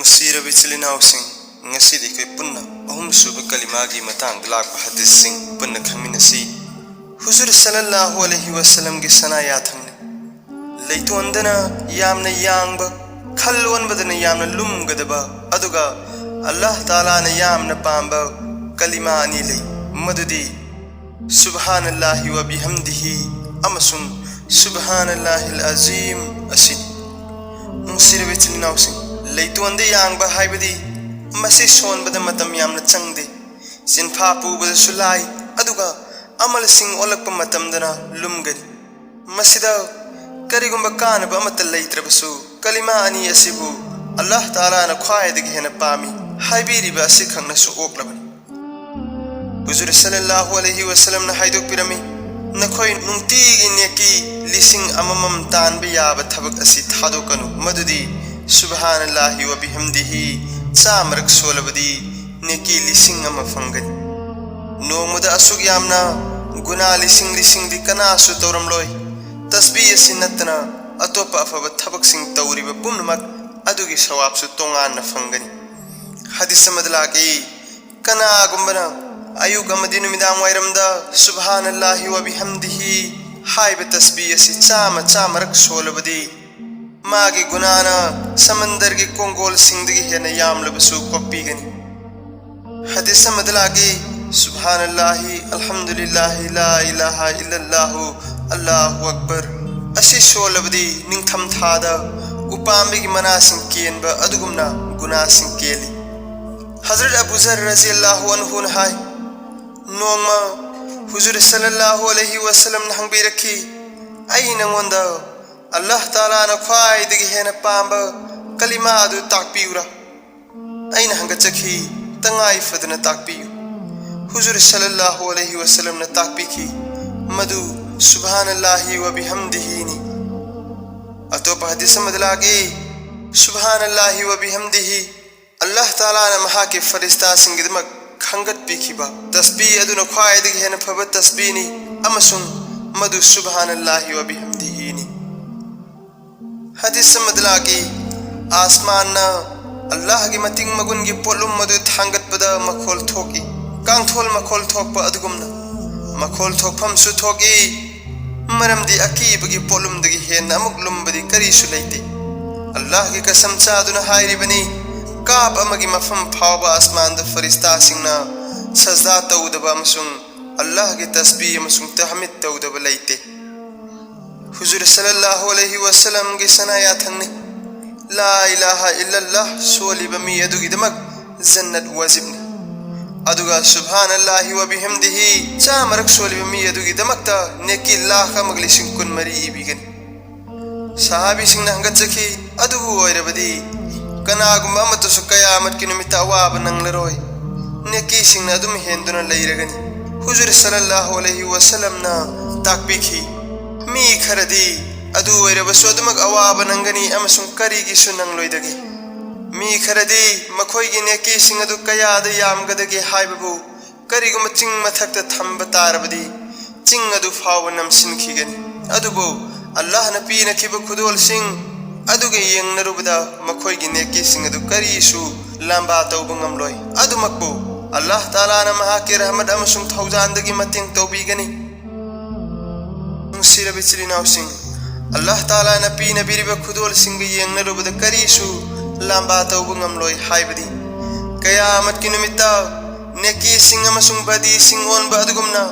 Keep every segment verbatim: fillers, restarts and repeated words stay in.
ꯅꯨꯡꯁꯤꯔꯕ ꯏꯆꯤꯜ ꯏꯅꯥꯎꯁꯤꯡ, ꯉꯁꯤꯗꯤ ꯑꯩꯈꯣꯏ ꯄꯨꯟꯅ ꯑꯍꯨꯝꯁꯨꯕ ꯀꯂꯤꯃꯥꯒꯤ ꯃꯇꯥꯡꯗ ꯂꯥꯛꯄ ꯍꯗꯤꯁꯁꯤꯡ ꯄꯨꯟꯅ ꯈꯪꯃꯤꯟꯅꯁꯤ꯫ ꯍꯨꯖꯨꯔ ꯁꯜꯂꯜꯂꯥꯍꯨ ꯑꯂꯩꯍꯤ ꯋꯥꯁꯜꯂꯝꯒꯤ ꯁꯅꯥ ꯌꯥꯊꯪꯅꯤ꯫ ꯂꯩꯇꯣꯟꯗꯅ ꯌꯥꯝꯅ ꯌꯥꯡꯕ, ꯈꯜ ꯑꯣꯟꯕꯗꯅ ꯌꯥꯝꯅ ꯂꯨꯝꯒꯗꯕ, ꯑꯗꯨꯒ ꯑꯜꯂꯥꯍ ꯇꯥꯂꯥꯅ ꯌꯥꯝꯅ ꯄꯥꯝꯕ ꯀꯂꯤꯃꯥ ꯑꯅꯤ ꯂꯩ꯫ ꯃꯗꯨꯗꯤ ꯁꯨꯕꯍꯥꯅꯜꯂꯥꯍꯤ ꯋꯥ ꯕꯤꯍꯝꯗꯤꯍꯤ ꯑꯃꯁꯨꯡ ꯁꯨꯕꯍꯥꯅꯜꯂꯥꯍꯤꯜ ꯑꯖꯤꯝ ꯑꯁꯤꯅꯤ꯫ ꯅꯨꯡꯁꯤꯔꯕ ꯏꯆꯤꯟ ꯏꯅꯥꯎꯁꯤꯡ, ꯂꯩꯇꯣꯟꯗ ꯌꯥꯡꯕ ꯍꯥꯏꯕꯗꯤ ꯃꯁꯤ ꯁꯣꯟꯕꯗ ꯃꯇꯝ ꯌꯥꯝꯅ ꯆꯪꯗꯦ, ꯆꯤꯟꯐꯥ ꯄꯨꯕꯗꯁꯨ ꯂꯥꯏ, ꯑꯗꯨꯒ ꯑꯃꯜꯁꯤꯡ ꯑꯣꯜꯂꯛꯄ ꯃꯇꯝꯗꯅ ꯂꯨꯝꯒꯅꯤ꯫ ꯃꯁꯤꯗ ꯀꯔꯤꯒꯨꯝꯕ ꯀꯥꯟꯅꯕ ꯑꯃꯠꯇ ꯂꯩꯇ꯭ꯔꯕꯁꯨ, ꯀꯂꯤꯃꯥ ꯑꯅꯤ ꯑꯁꯤꯕꯨ ꯑꯜꯂꯥꯍ ꯇꯥꯂꯥꯅ ꯈ꯭ꯋꯥꯏꯗꯒꯤ ꯍꯦꯟꯅ ꯄꯥꯝꯃꯤ ꯍꯥꯏꯕꯤꯔꯤꯕ ꯑꯁꯤꯈꯛꯅꯁꯨ ꯑꯣꯛꯂꯕꯅꯤ꯫ ꯍꯨꯖꯨꯔ ꯁꯜꯂꯜꯂꯥꯍꯨ ꯑꯂꯩꯍꯤ ꯋꯥꯁꯜꯂꯝꯅ ꯍꯥꯏꯗꯣꯛꯄꯤꯔꯝꯃꯤ, "ꯅꯈꯣꯏ ꯅꯨꯡꯇꯤꯒꯤ ꯅꯦꯀꯤ ꯂꯤꯁꯤꯡ ꯑꯃꯃꯝ ꯇꯥꯟꯕ ꯌꯥꯕ ꯊꯕꯛ ꯑꯁꯤ ꯊꯥꯗꯣꯛꯀꯅꯨ, ꯃꯗꯨꯗꯤ ꯁꯨꯕꯍꯥꯅꯜꯂꯥꯍꯤ ꯋꯥ ꯕꯤꯍꯝꯗꯤꯍꯤ ꯆꯥꯝꯃꯔꯛ ꯁꯣꯜꯂꯕꯗꯤ ꯅꯦꯀꯤ ꯂꯤꯁꯤꯡ ꯑꯃ ꯐꯪꯒꯅꯤ꯫ ꯅꯣꯡꯃꯗ ꯑꯁꯨꯛ ꯌꯥꯝꯅ ꯒꯨꯅꯥ ꯂꯤꯁꯤꯡ ꯂꯤꯁꯤꯡꯗꯤ ꯀꯅꯥꯁꯨ ꯇꯧꯔꯝꯂꯣꯏ꯫ ꯇꯁꯕꯤ ꯑꯁꯤ ꯅꯠꯇꯅ ꯑꯇꯣꯞꯄ ꯑꯐꯕ ꯊꯕꯛꯁꯤꯡ ꯇꯧꯔꯤꯕ ꯄꯨꯝꯅꯃꯛ ꯑꯗꯨꯒꯤ ꯁꯋꯥꯕꯁꯨ ꯇꯣꯉꯥꯟꯅ ꯐꯪꯒꯅꯤ"꯫ ꯍꯗꯤꯁ ꯑꯃꯗ ꯂꯥꯛꯏ, ꯀꯅꯥꯒꯨꯝꯕꯅ ꯑꯌꯨꯛ ꯑꯃꯗꯤ ꯅꯨꯃꯤꯗꯥꯡ ꯋꯥꯏꯔꯝꯗ ꯁꯨꯕꯍꯥꯅꯜꯂꯥꯍꯤ ꯋꯥ ꯕꯤꯍꯝꯗꯤꯍꯤ ꯍꯥꯏꯕ ꯇꯁꯕꯤ ꯑꯁꯤ ꯆꯥꯝꯃ ꯆꯥꯝꯃꯔꯛ ꯁꯣꯜꯂꯕꯗꯤ, ꯃꯥꯒꯤ ꯒꯨꯅꯥꯅ ꯁꯃꯟꯗꯔꯒꯤ ꯀꯣꯡꯒꯣꯜꯁꯤꯡꯗꯒꯤ ꯍꯦꯟꯅ ꯌꯥꯝꯂꯕꯁꯨ ꯀꯣꯛꯄꯤꯒꯅꯤ꯫ ꯍꯗꯤꯁ ꯑꯃꯗ ꯂꯥꯛꯏ, ꯁꯨꯕꯍꯥꯅꯜꯂꯥꯍꯤ, ꯑꯜꯍꯝꯗꯨꯂꯤꯜꯂꯥꯍꯤ, ꯂꯥ ꯏꯂꯥꯍ ꯏꯜꯂꯜꯂꯥꯍꯨ, ꯑꯜꯂꯥꯍꯨ ꯑꯛꯕꯔ ꯑꯁꯤ ꯁꯣꯜꯂꯕꯗꯤ ꯅꯤꯡꯊꯝꯊꯥꯗ ꯎꯄꯥꯝꯕꯤꯒꯤ ꯃꯅꯥꯁꯤꯡ ꯀꯦꯟꯕ ꯑꯗꯨꯒꯨꯝꯅ ꯒꯨꯅꯥꯁꯤꯡ ꯀꯦꯜꯂꯤ꯫ ꯍꯖꯔꯠ ꯑꯕꯨ ꯖꯔ ꯔꯖꯤꯌꯜꯂꯥꯍꯨ ꯑꯟꯍꯨꯅ ꯍꯥꯏ, ꯅꯣꯡꯃ ꯍꯨꯖꯨꯔ ꯁꯜꯂꯜꯂꯥꯍꯨ ꯑꯂꯩꯍꯤ ꯋꯥꯁꯜꯂꯝꯅ ꯍꯪꯕꯤꯔꯛꯈꯤ, "ꯑꯩ ꯅꯉꯣꯟꯗ ꯑꯜꯂꯥꯍ ꯇꯥꯂꯥꯅ ꯈ꯭ꯋꯥꯏꯗꯒꯤ ꯍꯦꯟꯅ ꯄꯥꯝꯕ ꯀꯂꯤꯃꯥ ꯑꯗꯨ ꯇꯥꯛꯄꯤꯌꯨꯔꯥ?" ꯑꯩꯅ ꯍꯪꯒꯠꯆꯈꯤ, "ꯇꯉꯥꯏ ꯐꯗꯅ ꯇꯥꯛꯄꯤꯌꯨ"꯫ ꯍꯨꯖꯨꯔ ꯁꯜꯂꯜꯂꯥꯍꯨ ꯑꯂꯩꯍꯤ ꯋꯥꯁꯜꯂꯝꯅ ꯇꯥꯛꯄꯤꯈꯤ, "ꯃꯗꯨ ꯁꯨꯕꯍꯥꯅꯜꯂꯥꯍꯤ ꯋꯥ ꯕꯤꯍꯝꯗꯤꯍꯤꯅꯤ"꯫ ꯑꯇꯣꯞꯄ ꯍꯗꯤꯁ ꯑꯃꯗ ꯂꯥꯛꯏ, "ꯁꯨꯕꯍꯥꯅꯜꯂꯥꯍꯤ ꯋꯥ ꯕꯤꯍꯝꯗꯤꯍꯤ ꯑꯜꯂꯥꯍ ꯇꯥꯂꯥꯅ ꯃꯍꯥꯛꯀꯤ ꯐꯔꯤꯁꯇꯥꯁꯤꯡꯒꯤꯗꯃꯛ ꯈꯪꯒꯠꯄꯤꯈꯤꯕ ꯇꯁꯕꯤ ꯑꯗꯨꯅ ꯈ꯭ꯋꯥꯏꯗꯒꯤ ꯍꯦꯟꯅ ꯐꯕ ꯇꯁꯕꯤꯅꯤ, ꯑꯃꯁꯨꯡ ꯃꯗꯨ ꯁꯨꯕꯍꯥꯅꯜꯂꯥꯍꯤ ꯋꯥ ꯕꯤꯍꯝꯗꯤꯍꯤꯅꯤ"꯫ ꯍꯗꯤꯁ ꯑꯃꯗ ꯂꯥꯛꯏ, "ꯑꯥꯁꯃꯥꯟꯅ ꯑꯜꯂꯥꯍꯒꯤ ꯃꯇꯤꯡ ꯃꯒꯨꯟꯒꯤ ꯄꯣꯠꯂꯨꯝ ꯑꯗꯨ ꯊꯥꯡꯒꯠꯄꯗ ꯃꯈꯣꯜ ꯊꯣꯛꯏ꯫ ꯀꯥꯡꯊꯣꯜ ꯃꯈꯣꯜ ꯊꯣꯛꯄ ꯑꯗꯨꯒꯨꯝꯅ ꯃꯈꯣꯜ ꯊꯣꯛꯐꯝꯁꯨ ꯊꯣꯛꯏ꯫ ꯃꯔꯝꯗꯤ ꯑꯀꯤꯕꯒꯤ ꯄꯣꯠꯂꯨꯝꯗꯒꯤ ꯍꯦꯟꯅ ꯑꯃꯨꯛ ꯂꯨꯝꯕꯗꯤ ꯀꯔꯤꯁꯨ ꯂꯩꯇꯦ꯫ ꯑꯜꯂꯥꯍꯒꯤ ꯀꯁꯝ ꯆꯥꯗꯨꯅ ꯍꯥꯏꯔꯤꯕꯅꯤ, ꯀꯥꯞ ꯑꯃꯒꯤ ꯃꯐꯝ ꯐꯥꯎꯕ ꯑꯁꯃꯥꯟꯗ ꯐꯔꯤꯁꯇꯥꯁꯤꯡꯅ ꯁꯖꯗꯥ ꯇꯧꯗꯕ ꯑꯃꯁꯨꯡ ꯑꯜꯂꯥꯍꯒꯤ ꯇꯁꯕꯤ ꯑꯃꯁꯨꯡ ꯇꯍꯃꯤꯗ ꯇꯧꯗꯕ ꯂꯩꯇꯦ꯫ ꯍꯨꯖꯨꯔ ꯁꯜꯂꯜꯂꯥꯍꯨ ꯑꯂꯩꯍꯤ ꯋꯁꯜꯂꯝꯒꯤ ꯁꯅꯥ ꯌꯥꯊꯪꯅꯤ꯫ ꯂꯥ ꯏꯂꯥꯍ ꯏꯜꯂꯜꯂꯥꯍ ꯁꯣꯜꯂꯤꯕ ꯃꯤ ꯑꯗꯨꯒꯤꯗꯃꯛ ꯖꯟꯅꯠ ꯋꯥꯖꯤꯕꯅꯤ꯫ ꯑꯗꯨꯒ ꯁꯨꯕꯍꯥꯅꯜꯂꯥꯍꯤ ꯋ ꯕꯤꯍꯝꯗꯤꯍꯤ ꯆꯥꯝꯃꯔꯛ ꯁꯣꯜꯂꯤꯕ ꯃꯤ ꯑꯗꯨꯒꯤꯗꯃꯛꯇ ꯅꯦꯀꯤ ꯂꯥꯈ ꯑꯃꯒ ꯂꯤꯁꯤꯡ ꯀꯨꯟꯃꯔꯤ ꯏꯕꯤꯒꯅꯤ꯫ ꯁꯍꯥꯕꯤꯁꯤꯡꯅ ꯍꯪꯒꯠꯆꯈꯤ, "ꯑꯗꯨꯕꯨ ꯑꯣꯏꯔꯕꯗꯤ ꯀꯅꯥꯒꯨꯝꯕ ꯑꯃꯠꯇꯁꯨ ꯀꯌꯥꯃꯠꯀꯤ ꯅꯨꯃꯤꯠꯇ ꯑꯋꯥꯕ ꯅꯪꯂꯔꯣꯏ, ꯅꯦꯀꯤꯁꯤꯡꯅ ꯑꯗꯨꯝ ꯍꯦꯟꯗꯨꯅ ꯂꯩꯔꯒꯅꯤ"? ꯍꯨꯖꯨꯔ ꯁꯜꯂꯜꯂꯥꯍꯨ ꯑꯂꯩꯍꯤ ꯋꯁꯜꯂꯝꯅ ꯇꯥꯛꯄꯤꯈꯤ, "ꯃꯤ ꯈꯔꯗꯤ ꯑꯗꯨ ꯑꯣꯏꯔꯕꯁꯨ ꯑꯗꯨꯃꯛ ꯑꯋꯥꯕ ꯅꯪꯒꯅꯤ ꯑꯃꯁꯨꯡ ꯀꯔꯤꯒꯤꯁꯨ ꯅꯪꯂꯣꯏꯗꯒꯦ? ꯃꯤ ꯈꯔꯗꯤ ꯃꯈꯣꯏꯒꯤ ꯅꯦꯀꯤꯁꯤꯡ ꯑꯗꯨ ꯀꯌꯥꯗ ꯌꯥꯝꯒꯗꯒꯦ ꯍꯥꯏꯕꯕꯨ ꯀꯔꯤꯒꯨꯝꯕ ꯆꯤꯡ ꯃꯊꯛꯇ ꯊꯝꯕ ꯇꯥꯔꯕꯗꯤ ꯆꯤꯡ ꯑꯗꯨ ꯐꯥꯎꯕ ꯅꯝꯁꯤꯟꯈꯤꯒꯅꯤ꯫ ꯑꯗꯨꯕꯨ ꯑꯜꯂꯥꯍꯅ ꯄꯤꯅꯈꯤꯕ ꯈꯨꯗꯣꯜꯁꯤꯡ ꯑꯗꯨꯒ ꯌꯦꯡꯅꯔꯨꯕꯗ ꯃꯈꯣꯏꯒꯤ ꯅꯦꯀꯤꯁꯤꯡ ꯑꯗꯨ ꯀꯔꯤꯁꯨ ꯂꯥꯝꯕꯥ ꯇꯧꯕ ꯉꯝꯂꯣꯏ꯫ ꯑꯗꯨꯃꯛꯄꯨ ꯑꯜꯂꯥꯍ ꯇꯥꯂꯥꯅ ꯃꯍꯥꯛꯀꯤ ꯔꯍꯃꯠ ꯑꯃꯁꯨꯡ ꯊꯧꯖꯥꯟꯗꯒꯤ ꯃꯇꯦꯡ ꯇꯧꯕꯤꯒꯅꯤ"꯫ ꯅꯨꯡꯁꯤꯔꯕ ꯏꯆꯤꯜ ꯏꯅꯥꯎꯁꯤꯡ, ꯑꯜꯂꯥꯍ ꯇꯥꯂꯥꯅ ꯄꯤꯅꯕꯤꯔꯤꯕ ꯈꯨꯗꯣꯜꯁꯤꯡꯒ ꯌꯦꯡꯅꯔꯨꯕꯗ ꯀꯔꯤꯁꯨ ꯂꯥꯝꯕꯥ ꯇꯧꯕ ꯉꯝꯂꯣꯏ ꯍꯥꯏꯕꯗꯤ, ꯀꯌꯥꯃꯠꯀꯤ ꯅꯨꯃꯤꯠꯇ ꯅꯦꯀꯤꯁꯤꯡ ꯑꯃꯁꯨꯡ ꯕꯗꯤꯁꯤꯡ ꯑꯣꯟꯕ ꯑꯗꯨꯒꯨꯝꯅ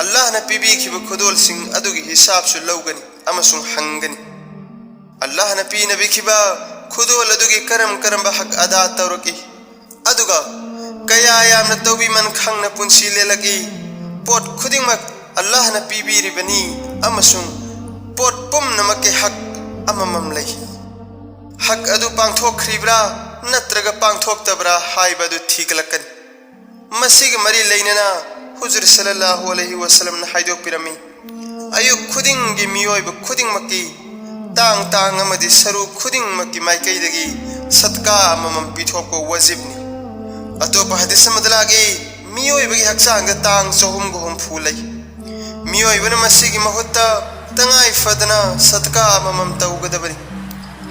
ꯑꯜꯂꯥꯍꯅ ꯄꯤꯕꯤꯈꯤꯕ ꯈꯨꯗꯣꯜꯁꯤꯡ ꯑꯗꯨꯒꯤ ꯍꯤꯁꯥꯕꯁꯨ ꯂꯧꯒꯅꯤ ꯑꯃꯁꯨꯡ ꯍꯪꯒꯅꯤ, "ꯑꯜꯂꯥꯍꯅ ꯄꯤꯅꯕꯤꯈꯤꯕ ꯈꯨꯗꯣꯜ ꯑꯗꯨꯒꯤ ꯀꯔꯝ ꯀꯔꯝꯕ ꯍꯛ ꯑꯗꯥ ꯇꯧꯔꯛꯏ? ꯑꯗꯨꯒ ꯀꯌꯥ ꯌꯥꯝꯅ ꯇꯧꯕꯤꯃꯟ ꯈꯪꯅ ꯄꯨꯟꯁꯤ ꯂꯦꯜꯂꯛꯏ?" ꯄꯣꯠ ꯈꯨꯗꯤꯡꯃꯛ ꯑꯜꯂꯥꯍꯅ ꯄꯤꯕꯤꯔꯤꯕꯅꯤ ꯑꯃꯁꯨꯡ ꯄꯣꯠ ꯄꯨꯝꯅꯃꯛꯀꯤ ꯍꯛ ꯑꯃꯃꯝ ꯂꯩ꯫ ꯍꯛ ꯑꯗꯨ ꯄꯥꯡꯊꯣꯛꯈ꯭ꯔꯤꯕ꯭ꯔꯥ ꯅꯠꯇ꯭ꯔꯒ ꯄꯥꯡꯊꯣꯛꯇꯕ꯭ꯔꯥ ꯍꯥꯏꯕ ꯑꯗꯨ ꯊꯤꯒꯠꯂꯛꯀꯅꯤ꯫ ꯃꯁꯤꯒ ꯃꯔꯤ ꯂꯩꯅꯅ ꯍꯨꯖꯨꯔ ꯁꯜꯂꯜꯂꯥꯍꯨ ꯑꯂꯩꯍꯤ ꯋꯁꯜꯂꯝꯅ ꯍꯥꯏꯗꯣꯛꯄꯤꯔꯝꯃꯤ, "ꯑꯌꯨꯛ ꯈꯨꯗꯤꯡꯒꯤ ꯃꯤꯑꯣꯏꯕ ꯈꯨꯗꯤꯡꯃꯛꯀꯤ ꯇꯥꯡ ꯇꯥꯡ ꯑꯃꯗꯤ ꯁꯔꯨ ꯈꯨꯗꯤꯡꯃꯛꯀꯤ ꯃꯥꯏꯀꯩꯗꯒꯤ ꯁꯠꯀꯥ ꯑꯃꯃꯝ ꯄꯤꯊꯣꯛꯄ ꯋꯥꯖꯤꯕꯅꯤ"꯫ ꯑꯇꯣꯞꯄ ꯍꯗꯤꯁ ꯑꯃꯗ ꯂꯥꯛꯏ, "ꯃꯤꯑꯣꯏꯕꯒꯤ ꯍꯛꯆꯥꯡꯗ ꯇꯥꯡ ꯆꯍꯨꯝꯒ ꯍꯨꯝꯐꯨ ꯂꯩ꯫ ꯃꯤꯑꯣꯏꯕꯅ ꯃꯁꯤꯒꯤ ꯃꯍꯨꯠꯇ ꯇꯉꯥꯏ ꯐꯗꯅ ꯁꯠꯀꯥ ꯑꯃꯃꯝ ꯇꯧꯒꯗꯕꯅꯤ"꯫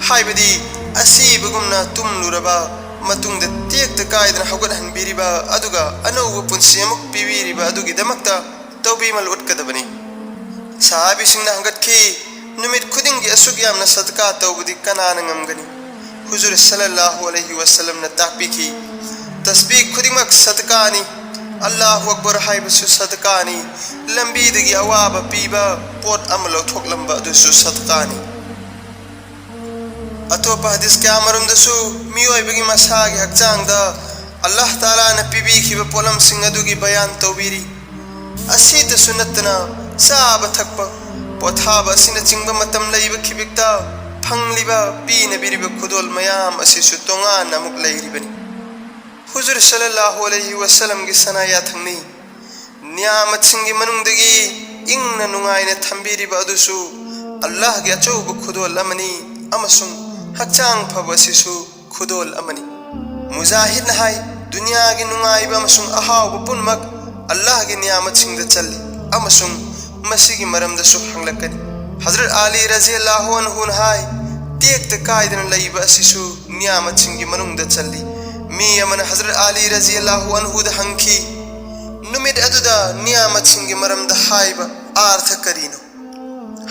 ꯍꯥꯏꯕꯗꯤ ꯑꯁꯤꯕꯒꯨꯝꯅ ꯇꯨꯝꯂꯨꯔꯕ ꯃꯇꯨꯡꯗ ꯇꯦꯛꯇ ꯀꯥꯏꯗꯅ ꯍꯧꯒꯠꯍꯟꯕꯤꯔꯤꯕ ꯑꯗꯨꯒ ꯑꯅꯧꯕ ꯄꯨꯟꯁꯤ ꯑꯃꯨꯛ ꯄꯤꯕꯤꯔꯤꯕ ꯑꯗꯨꯒꯤꯗꯃꯛꯇ ꯇꯧꯕꯤꯃꯜ ꯎꯠꯀꯗꯕꯅꯤ꯫ ꯁꯍꯥꯕꯤꯁꯤꯡꯅ ꯍꯪꯒꯠꯈꯤ, "ꯅꯨꯃꯤꯠ ꯈꯨꯗꯤꯡꯒꯤ ꯑꯁꯨꯛ ꯌꯥꯝꯅ ꯁꯗꯀꯥ ꯇꯧꯕꯗꯤ ꯀꯅꯥꯅ ꯉꯝꯒꯅꯤ?" ꯍꯨꯖꯨꯔ ꯁꯜꯂꯜꯂꯥꯍꯨ ꯑꯂꯩꯍꯤ ꯋꯁꯜꯂꯝꯅ ꯇꯥꯛꯄꯤꯈꯤ, "ꯇꯁꯕꯤꯍ ꯈꯨꯗꯤꯡꯃꯛ ꯁꯗꯀꯥꯅꯤ, ꯑꯜꯂꯥꯍꯨ ꯑꯛꯕꯔ ꯍꯥꯏꯕꯁꯨ ꯁꯗꯀꯥꯅꯤ, ꯂꯝꯕꯤꯗꯒꯤ ꯑꯋꯥꯕ ꯄꯤꯕ ꯄꯣꯠ ꯑꯃ ꯂꯧꯊꯣꯛꯂꯝꯕ ꯑꯗꯨꯁꯨ ꯁꯗꯀꯥꯅꯤ꯫" ꯑꯇꯣꯞꯄ ꯍꯗꯤꯁ ꯀꯌꯥ ꯑꯃꯔꯣꯝꯗꯁꯨ ꯃꯤꯑꯣꯏꯕꯒꯤ ꯃꯁꯥꯒꯤ ꯍꯛꯆꯥꯡꯗ ꯑꯜꯂꯥꯍ ꯇꯥꯂꯥꯅ ꯄꯤꯕꯤꯈꯤꯕ ꯄꯣꯠꯂꯝꯁꯤꯡ ꯑꯗꯨꯒꯤ ꯕꯌꯥꯟ ꯇꯧꯕꯤꯔꯤ꯫ ꯑꯁꯤꯇꯁꯨ ꯅꯠꯇꯅ, ꯆꯥꯕ ꯊꯛꯄ, ꯄꯣꯊꯥꯕ ꯑꯁꯤꯅꯆꯤꯡꯕ ꯃꯇꯝ ꯂꯩꯕ ꯈꯤꯕꯤꯛꯇ ꯐꯪꯂꯤꯕ, ꯄꯤꯅꯕꯤꯔꯤꯕ ꯈꯨꯗꯣꯜ ꯃꯌꯥꯝ ꯑꯁꯤꯁꯨ ꯇꯣꯉꯥꯟꯅ ꯑꯃꯨꯛ ꯂꯩꯔꯤꯕꯅꯤ꯫ ꯍꯨꯖꯨꯔ ꯁꯜꯂꯜꯂꯥꯍꯨ ꯑꯂꯩꯍꯤ ꯋꯁꯜꯂꯝꯒꯤ ꯁꯅꯥ ꯌꯥꯊꯪꯅꯤ꯫ ꯅꯤꯌꯥꯃꯠꯁꯤꯡꯒꯤ ꯃꯅꯨꯡꯗꯒꯤ ꯏꯪꯅ ꯅꯨꯡꯉꯥꯏꯅ ꯊꯝꯕꯤꯔꯤꯕ ꯑꯗꯨꯁꯨ ꯑꯜꯂꯥꯍꯒꯤ ꯑꯆꯧꯕ ꯈꯨꯗꯣꯜ ꯑꯃꯅꯤ ꯑꯃꯁꯨꯡ ꯍꯛꯆꯥꯡ ꯐꯕ ꯑꯁꯤꯁꯨ ꯈꯨꯗꯣꯜ ꯑꯃꯅꯤ꯫ ꯃꯨꯖꯥꯍꯤꯗꯅ ꯍꯥꯏ, "ꯗꯨꯅꯤꯌꯥꯒꯤ ꯅꯨꯡꯉꯥꯏꯕ ꯑꯃꯁꯨꯡ ꯑꯍꯥꯎꯕ ꯄꯨꯝꯅꯃꯛ ꯑꯜꯂꯥꯍꯒꯤ ꯅꯤꯌꯥꯃꯠꯁꯤꯡꯗ ꯆꯜꯂꯤ ꯑꯃꯁꯨꯡ ꯃꯁꯤꯒꯤ ꯃꯔꯝꯗꯁꯨ ꯍꯪꯂꯛꯀꯅꯤ꯫" ꯍꯖꯔꯠ ꯑꯂꯤ ꯔꯖꯤꯌꯜꯂꯥꯍꯨ ꯑꯟꯍꯨꯅ ꯍꯥꯏ, "ꯇꯦꯛꯇ ꯀꯥꯏꯗꯅ ꯂꯩꯕ ꯑꯁꯤꯁꯨ ꯅꯤꯌꯥꯃꯠꯁꯤꯡꯒꯤ ꯃꯅꯨꯡꯗ ꯆꯜꯂꯤ꯫" ꯃꯤ ꯑꯃꯅ ꯍꯖꯔꯠ ꯑꯂꯤ ꯔꯖꯤꯌꯜꯂꯥꯍꯨ ꯑꯟꯍꯨꯗ ꯍꯪꯈꯤ, "ꯅꯨꯃꯤꯠ ꯑꯗꯨꯗ ꯅꯤꯌꯥꯃꯠꯁꯤꯡꯒꯤ ꯃꯔꯝꯗ ꯍꯥꯏꯕ ꯑꯥꯔꯊ ꯀꯔꯤꯅꯣ?"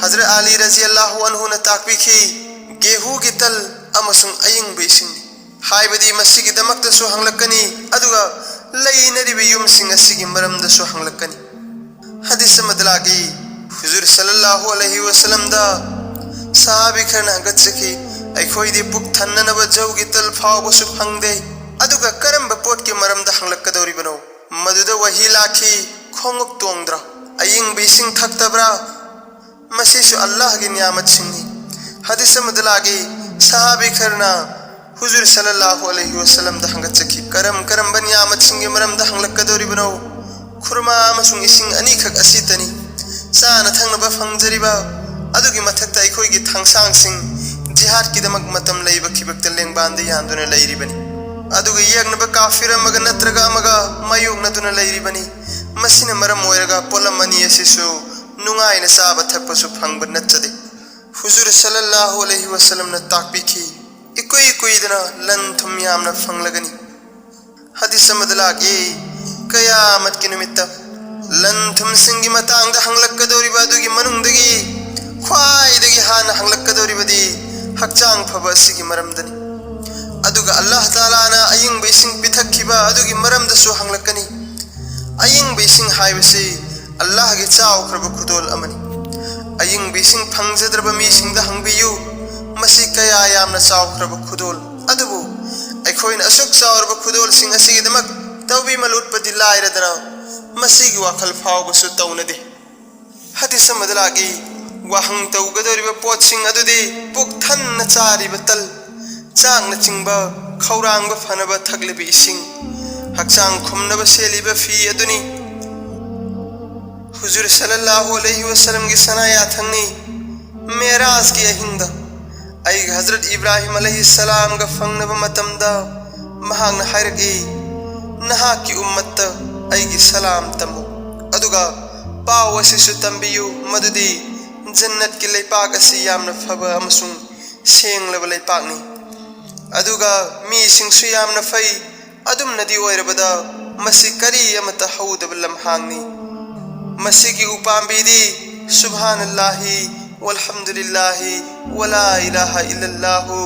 ꯍꯖꯔꯠ ꯑꯂꯤ ꯔꯖꯤꯌꯜꯂꯥꯍꯨ ꯑꯟꯍꯨꯅ ꯇꯥꯛꯄꯤꯈꯤ, "ꯒꯦꯍꯨꯒꯤ ꯇꯜ ꯑꯃꯁꯨꯡ ꯑꯏꯪꯕ ꯏꯁꯤꯡꯅꯤ꯫" ꯍꯥꯏꯕꯗꯤ ꯃꯁꯤꯒꯤꯗꯃꯛꯇꯁꯨ ꯍꯪꯂꯛꯀꯅꯤ, ꯑꯗꯨꯒ ꯂꯩꯅꯔꯤꯕ ꯌꯨꯝꯁꯤꯡ ꯑꯁꯤꯒꯤ ꯃꯔꯝꯗꯁꯨ ꯍꯪꯂꯛꯀꯅꯤ꯫ ꯍꯗꯤꯁ ꯑꯃꯗ ꯂꯥꯛꯏ, ꯍꯨꯖꯨꯔ ꯁꯜꯂꯜꯂꯥꯍꯨ ꯑꯂꯩꯍꯤ ꯋꯁꯜꯂꯝꯗ ꯁꯍꯥꯕꯤ ꯈꯔꯅ ꯍꯪꯒꯠꯆꯈꯤ, "ꯑꯩꯈꯣꯏꯗꯤ ꯄꯨꯛ ꯊꯟꯅꯅꯕ ꯖꯧꯒꯤ ꯇꯜ ꯐꯥꯎꯕꯁꯨ ꯐꯪꯗꯦ, ꯑꯗꯨꯒ ꯀꯔꯝꯕ ꯄꯣꯠꯀꯤ ꯃꯔꯝꯗ ꯍꯪꯂꯛꯀꯗꯧꯔꯤꯕꯅꯣ? ꯃꯗꯨꯗ ꯋꯥꯍꯤ ꯂꯥꯛꯈꯤ, ꯈꯣꯡꯎꯞ ꯇꯣꯡꯗ꯭ꯔꯥ? ꯑꯏꯪꯕ ꯏꯁꯤꯡ ꯊꯛꯇꯕ꯭ꯔꯥ? ꯃꯁꯤꯁꯨ ꯑꯜꯂꯥꯍꯒꯤ ꯅꯤꯌꯥꯃꯠꯁꯤꯡꯅꯤ꯫" ꯍꯗꯤꯁ ꯑꯃꯗ ꯂꯥꯛꯏ, ꯁꯍꯥꯕꯤ ꯈꯔꯅ ꯍꯨꯖꯨꯔ ꯁꯜꯂꯜꯂꯥꯍꯨ ꯑꯂꯩꯍꯤ ꯋꯁꯜꯂꯝꯗ ꯍꯪꯒꯠꯆꯈꯤ, "ꯀꯔꯝ ꯀꯔꯝꯕ ꯅꯤꯌꯥꯃꯠꯁꯤꯡꯒꯤ ꯃꯔꯝꯗ ꯍꯪꯂꯛꯀꯗꯧꯔꯤꯕꯅꯣ? ꯈꯨꯔꯃꯥ ꯑꯃꯁꯨꯡ ꯏꯁꯤꯡ ꯑꯅꯤꯈꯛ ꯑꯁꯤꯇꯅꯤ꯫ ꯆꯥꯅ ꯊꯛꯅꯕ ꯐꯪꯖꯔꯤꯕ ꯑꯗꯨꯒꯤ ꯃꯊꯛꯇ ꯑꯩꯈꯣꯏꯒꯤ ꯊꯥꯡꯁꯥꯡꯁꯤꯡ ꯖꯤꯍꯥꯗꯀꯤꯗꯃꯛ ꯃꯇꯝ ꯂꯩꯕ ꯈꯤꯕꯛꯇ ꯂꯦꯡꯕꯥꯟꯗ ꯌꯥꯟꯗꯨꯅ ꯂꯩꯔꯤꯕꯅꯤ꯫ ꯑꯗꯨꯒ ꯌꯦꯛꯅꯕ ꯀꯥꯐꯤꯔ ꯑꯃꯒ ꯅꯠꯇ꯭ꯔꯒ ꯑꯃꯒ ꯃꯥꯌꯣꯛꯅꯗꯨꯅ ꯂꯩꯔꯤꯕꯅꯤ꯫ ꯃꯁꯤꯅ ꯃꯔꯝ ꯑꯣꯏꯔꯒ ꯄꯣꯠꯂꯝ ꯑꯅꯤ ꯑꯁꯤꯁꯨ ꯅꯨꯡꯉꯥꯏꯅ ꯆꯥꯕ ꯊꯛꯄꯁꯨ ꯐꯪꯕ ꯅꯠꯆꯗꯦ꯫" ꯍꯨꯖꯨꯔ ꯁꯜꯂꯜꯂꯥꯍꯨ ꯑꯂꯩꯍꯤ ꯋꯁꯜꯂꯝꯅ ꯇꯥꯛꯄꯤꯈꯤ, ꯏꯀꯨꯏ ꯀꯨꯏꯗꯅ ꯂꯟ ꯊꯨꯝ ꯌꯥꯝꯅ ꯐꯪꯂꯒꯅꯤ꯫ ꯍꯗꯤꯁ ꯑꯃꯗ ꯂꯥꯛꯏ, ꯀꯌꯥꯃꯠꯀꯤ ꯅꯨꯃꯤꯠꯇ ꯂꯟ ꯊꯨꯝꯁꯤꯡꯒꯤ ꯃꯇꯥꯡꯗ ꯍꯪꯂꯛꯀꯗꯧꯔꯤꯕ ꯑꯗꯨꯒꯤ ꯃꯅꯨꯡꯗꯒꯤ ꯈ꯭ꯋꯥꯏꯗꯒꯤ ꯍꯥꯟꯅ ꯍꯪꯂꯛꯀꯗꯧꯔꯤꯕꯗꯤ ꯍꯛꯆꯥꯡ ꯐꯕ ꯑꯁꯤꯒꯤ ꯃꯔꯝꯗꯅꯤ꯫ ꯑꯗꯨꯒ ꯑꯜꯂꯥꯍ ꯇꯥꯂꯥꯅ ꯑꯌꯤꯡꯕ ꯏꯁꯤꯡ ꯄꯤꯊꯛꯈꯤꯕ ꯑꯗꯨꯒꯤ ꯃꯔꯝꯗꯁꯨ ꯍꯪꯂꯛꯀꯅꯤ꯫ ꯑꯌꯤꯡꯕ ꯏꯁꯤꯡ ꯍꯥꯏꯕꯁꯤ ꯑꯜꯂꯥꯍꯒꯤ ꯆꯥꯎꯈ꯭ꯔꯕ ꯈꯨꯗꯣꯜ ꯑꯃꯅꯤ꯫ ꯑꯌꯤꯡꯕ ꯏꯁꯤꯡ ꯐꯪꯖꯗ꯭ꯔꯕ ꯃꯤꯁꯤꯡꯗ ꯍꯪꯕꯤꯌꯨ, ꯃꯁꯤ ꯀꯌꯥ ꯌꯥꯝꯅ ꯆꯥꯎꯈ꯭ꯔꯕ ꯈꯨꯗꯣꯜ꯫ ꯑꯗꯨꯕꯨ ꯑꯩꯈꯣꯏꯅ ꯑꯁꯨꯛ ꯆꯥꯎꯔꯕ ꯈꯨꯗꯣꯜꯁꯤꯡ ꯑꯁꯤꯒꯤꯗꯃꯛ ꯇꯧꯕꯤꯃꯜ ꯎꯠꯄꯗꯤ ꯂꯥꯏꯔꯗꯅ, ꯃꯁꯤꯒꯤ ꯋꯥꯈꯜ ꯐꯥꯎꯕꯁꯨ ꯇꯧꯅꯗꯦ꯫ ꯍꯗꯤꯁ ꯑꯃꯗ ꯂꯥꯛꯏ, ꯋꯥꯍꯪ ꯇꯧꯒꯗꯧꯔꯤꯕ ꯄꯣꯠꯁꯤꯡ ꯑꯗꯨꯗꯤ ꯄꯨꯛ ꯊꯟꯅ ꯆꯥꯔꯤꯕ ꯇꯜ, ꯆꯥꯛꯅꯆꯤꯡꯕ, ꯈꯧꯔꯥꯡꯕ ꯐꯅꯕ ꯊꯛꯂꯤꯕ ꯏꯁꯤꯡ, ꯍꯛꯆꯥꯡ ꯈꯨꯝꯅꯕ ꯁꯦꯠꯂꯤꯕ ꯐꯤ ꯑꯗꯨꯅꯤ꯫ ꯍꯨꯖꯨꯔ ꯁꯜꯂꯜꯂꯥꯍꯨ ꯑꯂꯩꯍꯤ ꯋꯁꯜꯂꯝꯒꯤ ꯁꯅꯥ ꯌꯥꯊꯪꯅꯤ꯫ ꯃꯦꯔꯥꯖꯀꯤ ꯑꯍꯤꯡꯗ ꯑꯩꯒ ꯍꯖꯔꯠ ꯏꯕ꯭ꯔꯥꯍꯤꯝ ꯑꯂꯩꯍꯤ ꯁꯂꯥꯝꯒ ꯐꯪꯅꯕ ꯃꯇꯝꯗ ꯃꯍꯥꯛꯅ ꯍꯥꯏꯔꯛꯏ, "ꯅꯍꯥꯛꯀꯤ ꯎꯝꯃꯠꯇ ꯑꯩꯒꯤ ꯁꯂꯥꯝ ꯇꯝꯃꯨ, ꯑꯗꯨꯒ ꯄꯥꯎ ꯑꯁꯤꯁꯨ ꯇꯝꯕꯤꯌꯨ, ꯃꯗꯨꯗꯤ ꯖꯟꯅꯠꯀꯤ ꯂꯩꯄꯥꯛ ꯑꯁꯤ ꯌꯥꯝꯅ ꯐꯕ ꯑꯃꯁꯨꯡ ꯁꯦꯡꯂꯕ ꯂꯩꯄꯥꯛꯅꯤ, ꯑꯗꯨꯒ ꯃꯤꯁꯤꯡꯁꯨ ꯌꯥꯝꯅ ꯐꯩ꯫ ꯑꯗꯨꯝꯅꯗꯤ ꯑꯣꯏꯔꯕꯗ ꯃꯁꯤ ꯀꯔꯤ ꯑꯃꯠꯇ ꯍꯧꯗꯕ ꯂꯝꯍꯥꯡꯅꯤ꯫ ꯃꯁꯤꯒꯤ ꯎꯄꯥꯝꯕꯤꯗꯤ ꯁꯨꯕꯍꯥꯅꯜꯂꯥꯍꯤ, ꯋꯜꯍꯝꯗꯨꯂꯤꯜꯂꯥꯍꯤ, ꯋꯂꯥ ꯏꯂꯥꯍ ꯏꯜꯂꯜꯂꯥꯍꯨ,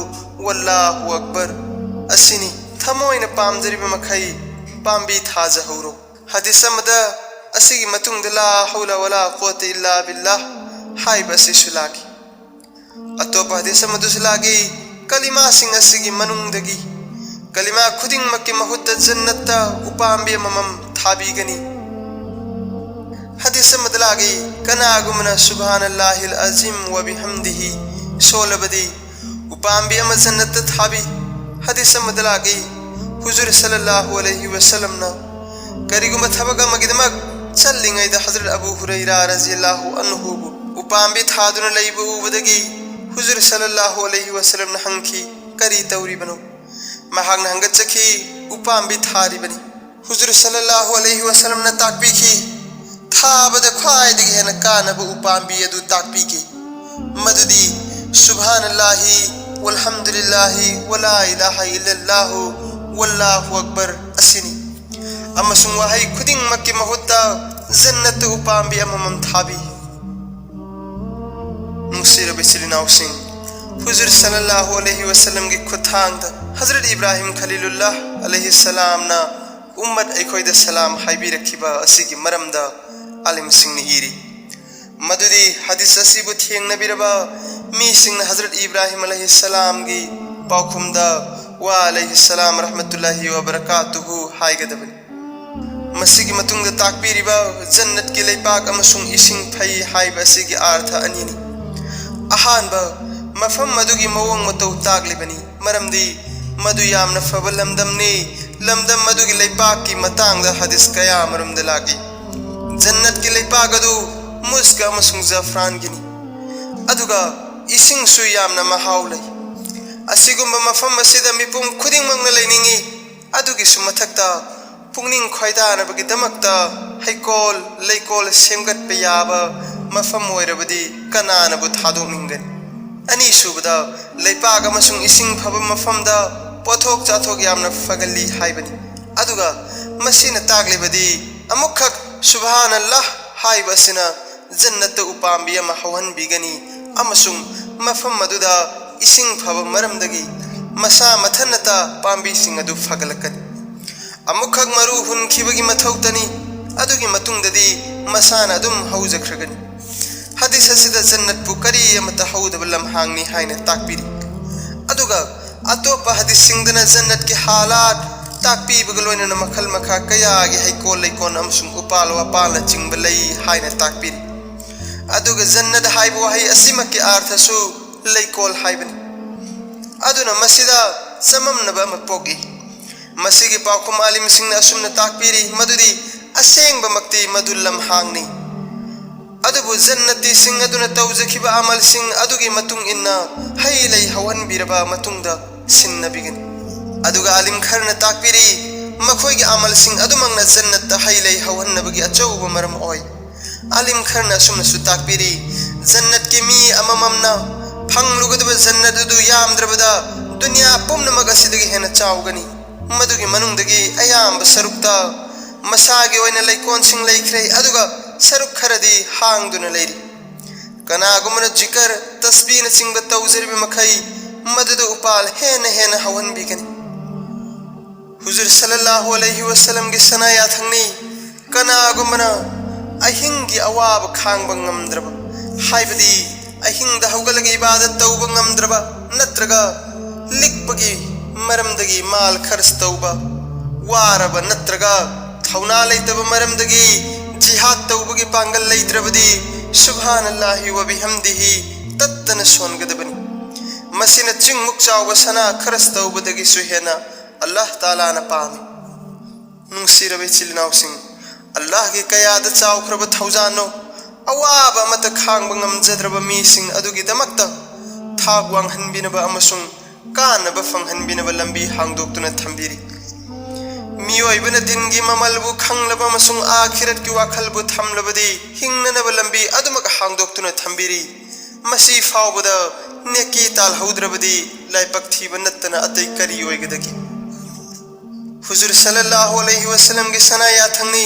ꯋꯜꯂꯥꯍꯨ ꯑꯛꯕꯔ ꯑꯁꯤꯅꯤ꯫ ꯊꯃꯣꯏꯅ ꯄꯥꯝꯖꯔꯤꯕ ꯃꯈꯩ ꯄꯥꯝꯕꯤ ꯊꯥꯖꯍꯧꯔꯣ"꯫ ꯍꯗꯤꯁ ꯑꯃꯗ ꯑꯁꯤꯒꯤ ꯃꯇꯨꯡꯗ "ꯂꯥ ꯍꯧꯂ ꯋꯂꯥ ꯀꯨꯋꯥꯇ ꯏꯜꯂꯥ ꯕꯤꯜꯂꯥꯍ" ꯍꯥꯏꯕ ꯑꯁꯤꯁꯨ ꯂꯥꯛꯈꯤ꯫ ꯑꯇꯣꯞꯄ ꯍꯗꯤꯁ ꯑꯃꯗꯁꯨ ꯂꯥꯛꯏ, ꯀꯂꯤꯃꯥꯁꯤꯡ ꯑꯁꯤꯒꯤ ꯃꯅꯨꯡꯗꯒꯤ ꯀꯂꯤꯃꯥ ꯈꯨꯗꯤꯡꯃꯛꯀꯤ ꯃꯍꯨꯠꯇ ꯖꯟꯅꯠꯇ ꯎꯄꯥꯝꯕꯤ ꯑꯃꯃꯝ ꯊꯥꯕꯤꯒꯅꯤ꯫ ꯍꯗꯤꯁ ꯑꯃꯗ ꯂꯥꯛꯏ, ꯀꯅꯥꯒꯨꯝꯕꯅ "ꯁꯨꯕꯍꯥꯅꯜꯂꯥꯍꯤꯜ ꯑꯖꯤꯝ ꯋ ꯕꯤꯍꯝꯗꯤꯍꯤ" ꯁꯣꯜꯂꯕꯗꯤ ꯎꯄꯥꯝꯕꯤ ꯑꯃ ꯖꯟꯅꯠꯇ ꯊꯥꯕꯤ꯫ ꯍꯗꯤꯁ ꯑꯃꯗ ꯂꯥꯛꯏ, ꯍꯨꯖꯨꯔ ꯁꯜꯂꯜꯂꯥꯍꯨ ꯑꯂꯩꯍꯤ ꯋꯁꯜꯂꯝꯅ ꯀꯔꯤꯒꯨꯝꯕ ꯊꯕꯛ ꯑꯃꯒꯤꯗꯃꯛ ꯆꯠꯂꯤꯉꯩꯗ ꯍꯖꯔꯠ ꯑꯕꯨ ꯍꯨꯔꯩꯔꯥ ꯔꯖꯤꯌꯜꯂꯥꯍꯨ ꯑꯟꯍꯨꯕꯨ ꯎꯄꯥꯝꯕꯤ ꯊꯥꯗꯨꯅ ꯂꯩꯕ ꯎꯕꯗꯒꯤ ꯍꯨꯖꯨꯔ ꯁꯜꯂꯜꯂꯥꯍꯨ ꯑꯂꯩꯍꯤ ꯋꯁꯜꯂꯝꯅ ꯍꯪꯈꯤ, "ꯀꯔꯤ ꯇꯧꯔꯤꯕꯅꯣ?" ꯃꯍꯥꯛꯅ ꯍꯪꯒꯠꯆꯈꯤ, "ꯎꯄꯥꯝꯕꯤ ꯊꯥꯔꯤꯕꯅꯤ"꯫ ꯍꯨꯖꯨꯔ ꯁꯜꯂꯜꯂꯥꯍꯨ ꯑꯂꯩꯍꯤ ꯋꯁꯜꯂꯝꯅ ꯇꯥꯛꯄꯤꯈꯤ, ꯊꯥꯕꯗ ꯈ꯭ꯋꯥꯏꯗꯒꯤ ꯍꯦꯟꯅ ꯀꯥꯟꯅꯕ ꯎꯄꯥꯝꯕꯤ ꯑꯗꯨ ꯇꯥꯛꯄꯤꯈꯤ, ꯃꯗꯨꯗꯤ "ꯁꯨꯕꯍꯥꯅꯜꯂꯥꯍꯤ والحمد لله ولا إله إلا الله والله أكبر ꯑꯁꯤꯅꯤ꯫ ꯑꯃꯁꯨꯡ ꯋꯥꯍꯩ ꯈꯨꯗꯤꯡꯃꯛꯀꯤ ꯃꯍꯨꯠꯇ ꯖꯟꯅꯠꯇ ꯎꯄꯥꯝꯕꯤ ꯑꯃꯃꯝ ꯊꯥꯕꯤ꯫ ꯅꯨꯡꯁꯤꯔꯕ ꯏꯆꯤꯜ ꯏꯅꯥꯎꯁꯤꯡ, ꯍꯨꯖꯨꯔ ꯁꯜꯂꯜꯂꯥꯍꯨ ꯑꯂꯩꯍꯤ ꯋꯁꯜꯂꯝꯒꯤ ꯈꯨꯠꯊꯥꯡꯗ ꯍꯖꯔꯠ ꯏꯕ꯭ꯔꯥꯍꯤꯝ ꯈꯂꯤꯂꯨꯜꯂꯥꯍ ꯑꯂꯩꯍꯤ ꯁꯂꯥꯝꯅ ꯎꯝꯃꯠ ꯑꯩꯈꯣꯏꯗ ꯁꯂꯥꯝ ꯍꯥꯏꯕꯤꯔꯛꯈꯤꯕ ꯑꯁꯤꯒꯤ ꯃꯔꯝꯗ ꯑꯥꯂꯤꯝꯁꯤꯡꯅ ꯏꯔꯤ꯫ ꯃꯗꯨꯗꯤ ꯍꯗꯤꯁ ꯑꯁꯤꯕꯨ ꯊꯦꯡꯅꯕꯤꯔꯕ ꯃꯤꯁꯤꯡꯅ ꯍꯖꯔꯠ ꯏꯕ꯭ꯔꯥꯍꯤꯝ ꯑꯂꯩꯍꯤ ꯁꯂꯥꯝꯒꯤ ꯄꯥꯎꯈꯨꯝꯗ "ꯋꯥ ꯑꯂꯩꯍꯤ ꯁꯂꯥꯝ ꯔꯍꯃꯇꯨꯜꯂꯥꯍꯤ ꯋꯕꯔꯀꯥꯇꯨꯍꯨ" ꯍꯥꯏꯒꯗꯕꯅꯤ꯫ ꯃꯁꯤꯒꯤ ꯃꯇꯨꯡꯗ ꯇꯥꯛꯄꯤꯔꯤꯕ ꯖꯟꯅꯠꯀꯤ ꯂꯩꯄꯥꯛ ꯑꯃꯁꯨꯡ ꯏꯁꯤꯡ ꯐꯩ ꯍꯥꯏꯕ ꯑꯁꯤꯒꯤ ꯑꯥꯔꯊ ꯑꯅꯤꯅꯤ꯫ ꯑꯍꯥꯟꯕ, ꯃꯐꯝ ꯑꯗꯨꯒꯤ ꯃꯑꯣꯡ ꯃꯇꯧ ꯇꯥꯛꯂꯤꯕꯅꯤ, ꯃꯔꯝꯗꯤ ꯃꯗꯨ ꯌꯥꯝꯅ ꯐꯕ ꯂꯝꯗꯝꯅꯤ꯫ ꯂꯝꯗꯝ ꯑꯗꯨꯒꯤ ꯂꯩꯄꯥꯛꯀꯤ ꯃꯇꯥꯡꯗ ꯍꯗꯤꯁ ꯀꯌꯥ ꯑꯃꯔꯣꯝꯗ ꯂꯥꯛꯏ꯫ ꯖꯟꯅꯠꯀꯤ ꯂꯩꯄꯥꯛ ꯑꯗꯨ ꯃꯨꯁꯀ ꯑꯃꯁꯨꯡ ꯖꯐ꯭ꯔꯥꯟꯒꯤꯅꯤ, ꯑꯗꯨꯒ ꯏꯁꯤꯡꯁꯨ ꯌꯥꯝꯅ ꯃꯍꯥꯎ ꯂꯩ꯫ ꯑꯁꯤꯒꯨꯝꯕ ꯃꯐꯝ ꯑꯁꯤꯗ ꯃꯤꯄꯨꯝ ꯈꯨꯗꯤꯡꯃꯛꯅ ꯂꯩꯅꯤꯡꯏ꯫ ꯑꯗꯨꯒꯤꯁꯨ ꯃꯊꯛꯇ, ꯄꯨꯛꯅꯤꯡ ꯈꯣꯏꯗꯥꯅꯕꯒꯤꯗꯃꯛꯇ ꯍꯩꯀꯣꯜ ꯂꯩꯀꯣꯜ ꯁꯦꯝꯒꯠꯄ ꯌꯥꯕ ꯃꯐꯝ ꯑꯣꯏꯔꯕꯗꯤ ꯀꯅꯥꯅꯕꯨ ꯊꯥꯗꯣꯛꯅꯤꯡꯒꯅꯤ? ꯑꯅꯤꯁꯨꯕꯗ, ꯂꯩꯄꯥꯛ ꯑꯃꯁꯨꯡ ꯏꯁꯤꯡ ꯐꯕ ꯃꯐꯝꯗ ꯄꯣꯠꯊꯣꯛ ꯆꯥꯊꯣꯛ ꯌꯥꯝꯅ ꯐꯒꯜꯂꯤ ꯍꯥꯏꯕꯅꯤ꯫ ꯑꯗꯨꯒ ꯃꯁꯤꯅ ꯇꯥꯛꯂꯤꯕꯗꯤ ꯑꯃꯨꯛꯈꯛ "ꯁꯨꯕꯍꯥꯅꯜꯂꯥꯍ" ꯍꯥꯏꯕ ꯑꯁꯤꯅ ꯖꯟꯅꯠꯇ ꯎꯄꯥꯝꯕꯤ ꯑꯃ ꯍꯧꯍꯟꯕꯤꯒꯅꯤ ꯑꯃꯁꯨꯡ ꯃꯐꯝ ꯑꯗꯨꯗ ꯏꯁꯤꯡ ꯐꯕ ꯃꯔꯝꯗꯒꯤ ꯃꯁꯥ ꯃꯊꯟꯅꯇ ꯄꯥꯝꯕꯤꯁꯤꯡ ꯑꯗꯨ ꯐꯒꯠꯂꯛꯀꯅꯤ꯫ ꯑꯃꯨꯛꯈꯛ ꯃꯔꯨ ꯍꯨꯟꯈꯤꯕꯒꯤ ꯃꯊꯧꯇꯅꯤ, ꯑꯗꯨꯒꯤ ꯃꯇꯨꯡꯗꯗꯤ ꯃꯁꯥꯅ ꯑꯗꯨꯝ ꯍꯧꯖꯈ꯭ꯔꯒꯅꯤ꯫ ꯍꯗꯤꯁ ꯑꯁꯤꯗ ꯖꯟꯅꯠꯄꯨ ꯀꯔꯤ ꯑꯃꯠꯇ ꯍꯧꯗꯕ ꯂꯝꯍꯥꯡꯅꯤ ꯍꯥꯏꯅ ꯇꯥꯛꯄꯤꯔꯤ꯫ ꯑꯗꯨꯒ ꯑꯇꯣꯞꯄ ꯍꯗꯤꯁꯁꯤꯡꯗꯅ ꯖꯟꯅꯠꯀꯤ ꯍꯥꯂꯥꯠ ꯇꯥꯛꯄꯤꯕꯒ ꯂꯣꯏꯅꯅ ꯃꯈꯜ ꯃꯈꯥ ꯀꯌꯥꯒꯤ ꯍꯩꯀꯣꯜ ꯂꯩꯀꯣꯜ ꯑꯃꯁꯨꯡ ꯎꯄꯥꯜ ꯋꯥꯄꯥꯜꯅꯆꯤꯡꯕ ꯂꯩ ꯍꯥꯏꯅ ꯇꯥꯛꯄꯤꯔꯤ꯫ ꯑꯗꯨꯒ ꯖꯟꯅꯠ ꯍꯥꯏꯕ ꯋꯥꯍꯩ ꯑꯁꯤꯃꯛꯀꯤ ꯑꯥꯔꯊꯁꯨ ꯂꯩꯀꯣꯜ ꯍꯥꯏꯕꯅꯤ꯫ ꯑꯗꯨꯅ ꯃꯁꯤꯗ ꯆꯃꯝꯅꯕ ꯑꯃ ꯄꯣꯛꯏ꯫ ꯃꯁꯤꯒꯤ ꯄꯥꯎꯈꯨꯝ ꯑꯥꯂꯤꯝꯁꯤꯡꯅ ꯑꯁꯨꯝꯅ ꯇꯥꯛꯄꯤꯔꯤ, ꯃꯗꯨꯗꯤ ꯑꯁꯦꯡꯕꯃꯛꯇꯤ ꯃꯗꯨ ꯂꯝꯍꯥꯡꯅꯤ꯫ ꯑꯗꯨꯕꯨ ꯖꯟꯅꯇꯤꯁꯤꯡ ꯑꯗꯨꯅ ꯇꯧꯖꯈꯤꯕ ꯑꯃꯜꯁꯤꯡ ꯑꯗꯨꯒꯤ ꯃꯇꯨꯡ ꯏꯟꯅ ꯍꯩ ꯂꯩ ꯍꯧꯍꯟꯕꯤꯔꯕ ꯃꯇꯨꯡꯗ ꯁꯤꯟꯅꯕꯤꯒꯅꯤ꯫ ꯑꯗꯨꯒ ꯑꯥꯂꯤꯝ ꯈꯔꯅ ꯇꯥꯛꯄꯤꯔꯤ, ꯃꯈꯣꯏꯒꯤ ꯑꯃꯜꯁꯤꯡ ꯑꯗꯨꯃꯛꯅ ꯖꯟꯅꯠꯇ ꯍꯩ ꯂꯩ ꯍꯧꯍꯟꯅꯕꯒꯤ ꯑꯆꯧꯕ ꯃꯔꯝ ꯑꯣꯏ꯫ ꯑꯥꯂꯤꯝ ꯈꯔꯅ ꯑꯁꯨꯝꯅꯁꯨ ꯇꯥꯛꯄꯤꯔꯤ, ꯖꯟꯅꯠꯀꯤ ꯃꯤ ꯑꯃꯃꯝꯅ ꯐꯪꯂꯨꯒꯗꯕ ꯖꯟꯅꯠ ꯑꯗꯨ ꯌꯥꯝꯗ꯭ꯔꯕꯗ ꯗꯨꯅꯤꯌꯥ ꯄꯨꯝꯅꯃꯛ ꯑꯁꯤꯗꯒꯤ ꯍꯦꯟꯅ ꯆꯥꯎꯒꯅꯤ꯫ ꯃꯗꯨꯒꯤ ꯃꯅꯨꯡꯗꯒꯤ ꯑꯌꯥꯝꯕ ꯁꯔꯨꯛꯇ ꯃꯁꯥꯒꯤ ꯑꯣꯏꯅ ꯂꯩꯀꯣꯜꯁꯤꯡ ꯂꯩꯈ꯭ꯔꯦ, ꯑꯗꯨꯒ ꯁꯔꯨꯛ ꯈꯔꯗꯤ ꯍꯥꯡꯗꯨꯅ ꯂꯩꯔꯤ꯫ ꯀꯅꯥꯒꯨꯝꯕꯅ ꯖꯤꯀꯔ, ꯇꯁꯕꯤꯅꯆꯤꯡꯕ ꯇꯧꯖꯔꯤꯕ ꯃꯈꯩ, ꯃꯗꯨꯗ ꯎꯄꯥꯜ ꯍꯦꯟꯅ ꯍꯦꯟꯅ ꯍꯧꯍꯟꯕꯤꯒꯅꯤ꯫ ꯍꯨꯖꯨꯔ ꯁꯜꯂꯜꯂꯥꯍꯨ ꯑꯂꯩꯍꯤ ꯋꯁꯜꯂꯝꯒꯤ ꯁꯅꯥ ꯌꯥꯊꯪꯅꯤ, ꯀꯅꯥꯒꯨꯝꯕꯅ ꯑꯍꯤꯡꯒꯤ ꯑꯋꯥꯕ ꯈꯥꯡꯕ ꯉꯝꯗ꯭ꯔꯕ, ꯍꯥꯏꯕꯗꯤ ꯑꯍꯤꯡꯗ ꯍꯧꯒꯠꯂꯒ ꯏꯕꯥꯗꯠ ꯇꯧꯕ ꯉꯝꯗ꯭ꯔꯕ, ꯅꯠꯇ꯭ꯔꯒ ꯂꯤꯛꯄꯒꯤ ꯃꯔꯝꯗꯒꯤ ꯃꯥꯜ ꯈꯔꯆ ꯇꯧꯕ, ꯋꯥꯔꯕ ꯅꯠꯇ꯭ꯔꯒ ꯊꯧꯅꯥ ꯂꯩꯇꯕ ꯃꯔꯝꯗꯒꯤ ꯖꯤꯍꯥꯗ ꯇꯧꯕꯒꯤ ꯄꯥꯡꯒꯜ ꯂꯩꯇ꯭ꯔꯕꯗꯤ, ꯁꯨꯕꯍꯥꯅꯜꯂꯥꯍꯤ ꯋꯕꯤꯍꯝꯗꯤꯍꯤ ꯇꯠꯇꯅ ꯁꯣꯟꯒꯗꯕꯅꯤ꯫ ꯃꯁꯤꯅ ꯆꯤꯡꯃꯨꯛ ꯆꯥꯎꯕ ꯁꯅꯥ ꯈꯔꯆ ꯇꯧꯕꯗꯒꯤꯁꯨ ꯍꯦꯟꯅ ꯑꯜꯂꯥꯍ ꯇꯥꯂꯥꯅ ꯄꯥꯝꯃꯤ꯫ ꯅꯨꯡꯁꯤꯔꯕ ꯏꯆꯤꯜ ꯏꯅꯥꯎꯁꯤꯡ, ꯑꯜꯂꯥꯍꯒꯤ ꯀꯌꯥꯗ ꯆꯥꯎꯈ꯭ꯔꯕ ꯊꯧꯖꯥꯟꯅꯣ! ꯑꯋꯥꯕ ꯑꯃꯠꯇ ꯈꯥꯡꯕ ꯉꯝꯖꯗ꯭ꯔꯕ ꯃꯤꯁꯤꯡ ꯑꯗꯨꯒꯤꯗꯃꯛꯇ ꯊꯥꯛ ꯋꯥꯡꯍꯟꯕꯤꯅꯕ ꯑꯃꯁꯨꯡ ꯀꯥꯟꯅꯕ ꯐꯪꯍꯟꯕꯤꯅꯕ ꯂꯝꯕꯤ ꯍꯥꯡꯗꯣꯛꯇꯨꯅ ꯊꯝꯕꯤꯔꯤ꯫ ꯃꯤꯑꯣꯏꯕꯅ ꯗꯤꯟꯒꯤ ꯃꯃꯜꯕꯨ ꯈꯪꯂꯕ ꯑꯃꯁꯨꯡ ꯑꯥꯈꯤꯔꯠꯀꯤ ꯋꯥꯈꯜꯕꯨ ꯊꯝꯂꯕꯗꯤ, ꯍꯤꯡꯅꯅꯕ ꯂꯝꯕꯤ ꯑꯗꯨꯃꯛ ꯍꯥꯡꯗꯣꯛꯇꯨꯅ ꯊꯝꯕꯤꯔꯤ꯫ ꯃꯁꯤ ꯐꯥꯎꯕꯗ ꯅꯦꯀꯤ ꯇꯥꯜꯍꯧꯗ꯭ꯔꯕꯗꯤ, ꯂꯥꯏꯕꯛ ꯊꯤꯕ ꯅꯠꯇꯅ ꯑꯇꯩ ꯀꯔꯤ ꯑꯣꯏꯒꯗꯒꯦ? ꯍꯨꯖꯨꯔ ꯁꯜꯂꯜꯂꯥꯍꯨ ꯑꯂꯩꯍꯤ ꯋꯁꯜꯂꯝꯒꯤ ꯁꯅꯥ ꯌꯥꯊꯪꯅꯤ,